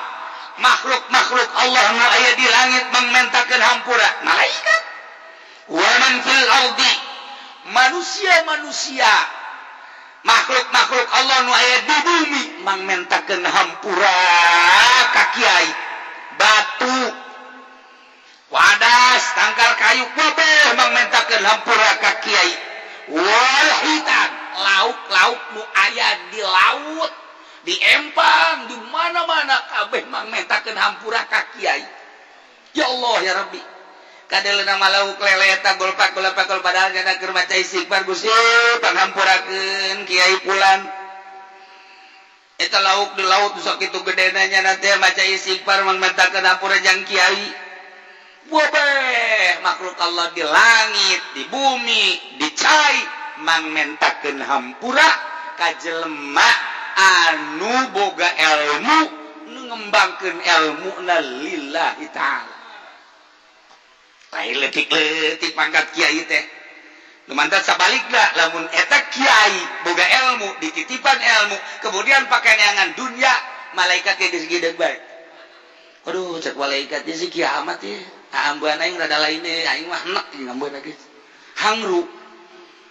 makhluk-makhluk Allah nu aya di langit mangmentakeun hampura, malaikat, wa man fil ardi, manusia-manusia, makhluk-makhluk Allah nu aya di bumi mangmentakeun hampura ka kiai. Batu, wadas, tangkal kayu kabeh mangmentakeun hampura ka kiai. Wal hitan, lauk-lauk nu aya di laut, di empang, di mana-mana kabeh mangmentakeun hampura ka kiai. Ya Allah ya Rabbi. Kadeleuna mah lauk lele eta golpak golpak gol, padahal nyana keur maca istighfar, Gusti panghampurakeun kiai pulan. Eta lauk di laut sakitu gedena nyana teh maca istighfar mangmentakeun hampura jang kiai. Bobeh makhluk Allah di langit, di bumi, di cai mangmentakeun hampura ka jelema anu boga ilmu, nu ngembangkeun ilmuna lillahi ta'ala. Lain leutik-leutik pangkat kiai teh. Nu mantat sabalikna, lamun eta kiai boga ilmu, dititipan ilmu, kemudian pakai neangan dunia, malaikat ge geus gideg bae. Aduh, cek malaikat si kiamat ya. Ambeun aing rada lain deh, aing mah enek jeung ambeun geus. Hangru.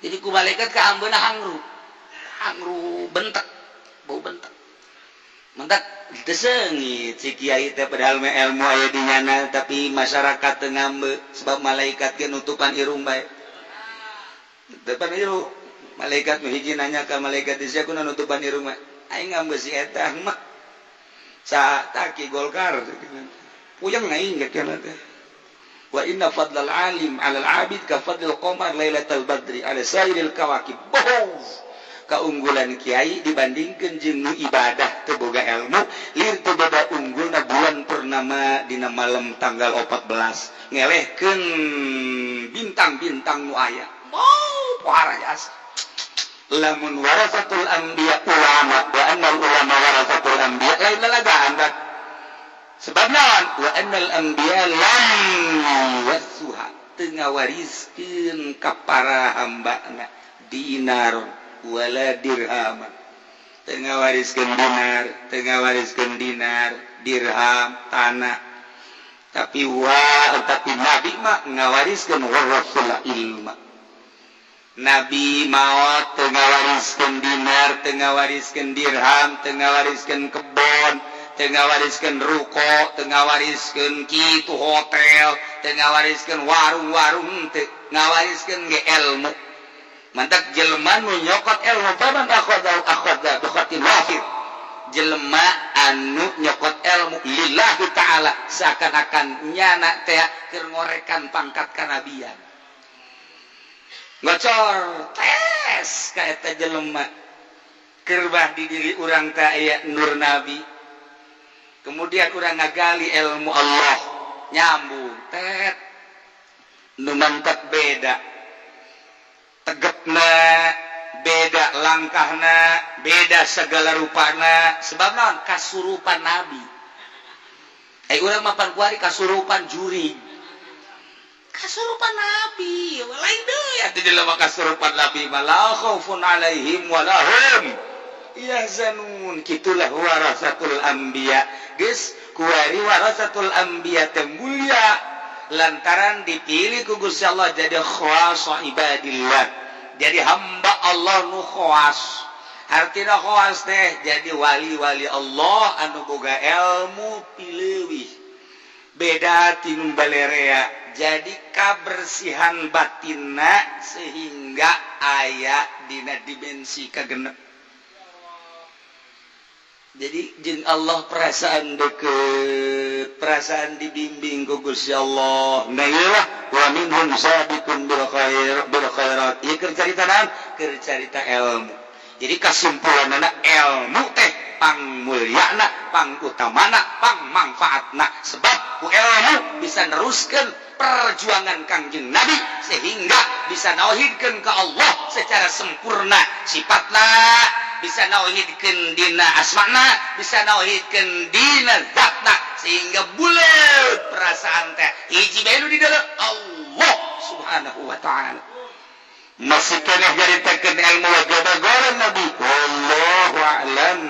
Jadi ku malaikat ka ambeunna hangru. Hangru bentek, bau bentek. Mentak teu seungit si kiai teh, padahal mah ilmu aya di nyana, tapi masyarakat teu ngambe sebab malaikat ge nutupan irung bae. Nutupan irung. Malaikat nu hiji nanya ka malaikat, "Sia kunaon nutupan irung mah?" "Aing ngambe si eta mah." Sa taki Golkar. Puyeng aing ge teh. Wa inna fadlal alim 'alal 'abid ka fadlil qamar lailatal badri 'ala sairil kawakib. Bohong. Keunggulan kiai dibandingkan jeung nu ibadah teu boga ilmu lir teu boga unggulna bulan purnama dina malam tanggal 14 ngelehkeun bintang-bintang nu aya. Oh, pohara jasa. Lamun warasatul anbiya ulama wa annal ulama warasatul anbiya lain lalagaan kan? Sebab naon? Wa annal anbiya lam wasuha, teu ngawariskeun ka para hambana dinar wala dirham, teu ngawariskeun dinar, teu ngawariskeun dinar, dirham, tanah, tapi wa tapi nabi mah ngawariskeun warasul ilma. Nabi maot teu ngawariskeun dinar, teu ngawariskeun dirham, teu ngawariskeun kebon, teu ngawariskeun ruko, teu ngawariskeun kitu hotel, teu ngawariskeun warung-warung, teu ngawariskeun ge ilmu. Mantak jelema nu nyokot ilmu, faman akhadha akhadha bi hazzin wafir. Jelema anu nyokot ilmu lillahi ta'ala, seakan-akan nyana teh keur ngorekan pangkat kanabian, ngocor tes ka eta jelema. Kerbah di diri urang teh aya nur nabi, kemudian urang ngagali ilmu Allah, nyambung tet, nu mantap beda tegepna, beda langkahna, beda segala rupana. Sebab naon? Kasurupan nabi. Eh, urang mapan kuari kasurupan juri, kasurupan nabi lain deui atuh. Jelema kasurupan nabi mah la khaufun alaihim walahum yahzanun. Kitulah warasatul anbiya. Geus kuari warasatul anbiya teh mulia lantaran dipilih ku Gusti Allah jadi khawasa ibadillah, jadi hamba Allah nu khawas. Artina khawas teh jadi wali-wali Allah anu boga ilmu pileuwih, beda tinu balerea. Jadi kabersihan batinna sehingga aya dina dimensi kagenep. Jadi jeung Allah perasaan deket, perasaan dibimbing ku Gusti Allah. Nah, iyalah, wa minhum sabiqun bil khair bil khairat. Ieu keur carita naon? Keur carita ilmu. Jadi kesimpulanna, ilmu teh pang mulyana, pang utamana, pang mangfaatna, sebab ku ilmu bisa neruskeun perjuangan Kangjeng Nabi sehingga bisa nauhidkeun ke Allah secara sempurna sifatna, bisa nauhidkeun dina asmana, bisa nauhidkeun dina zatna, sehingga bulat perasaan teh hiji bae di dalam Allah Subhanahu wa Ta'ala. Masih keneh nyaritakeun ilmu wagabagoran nabi, wallahu a'lam.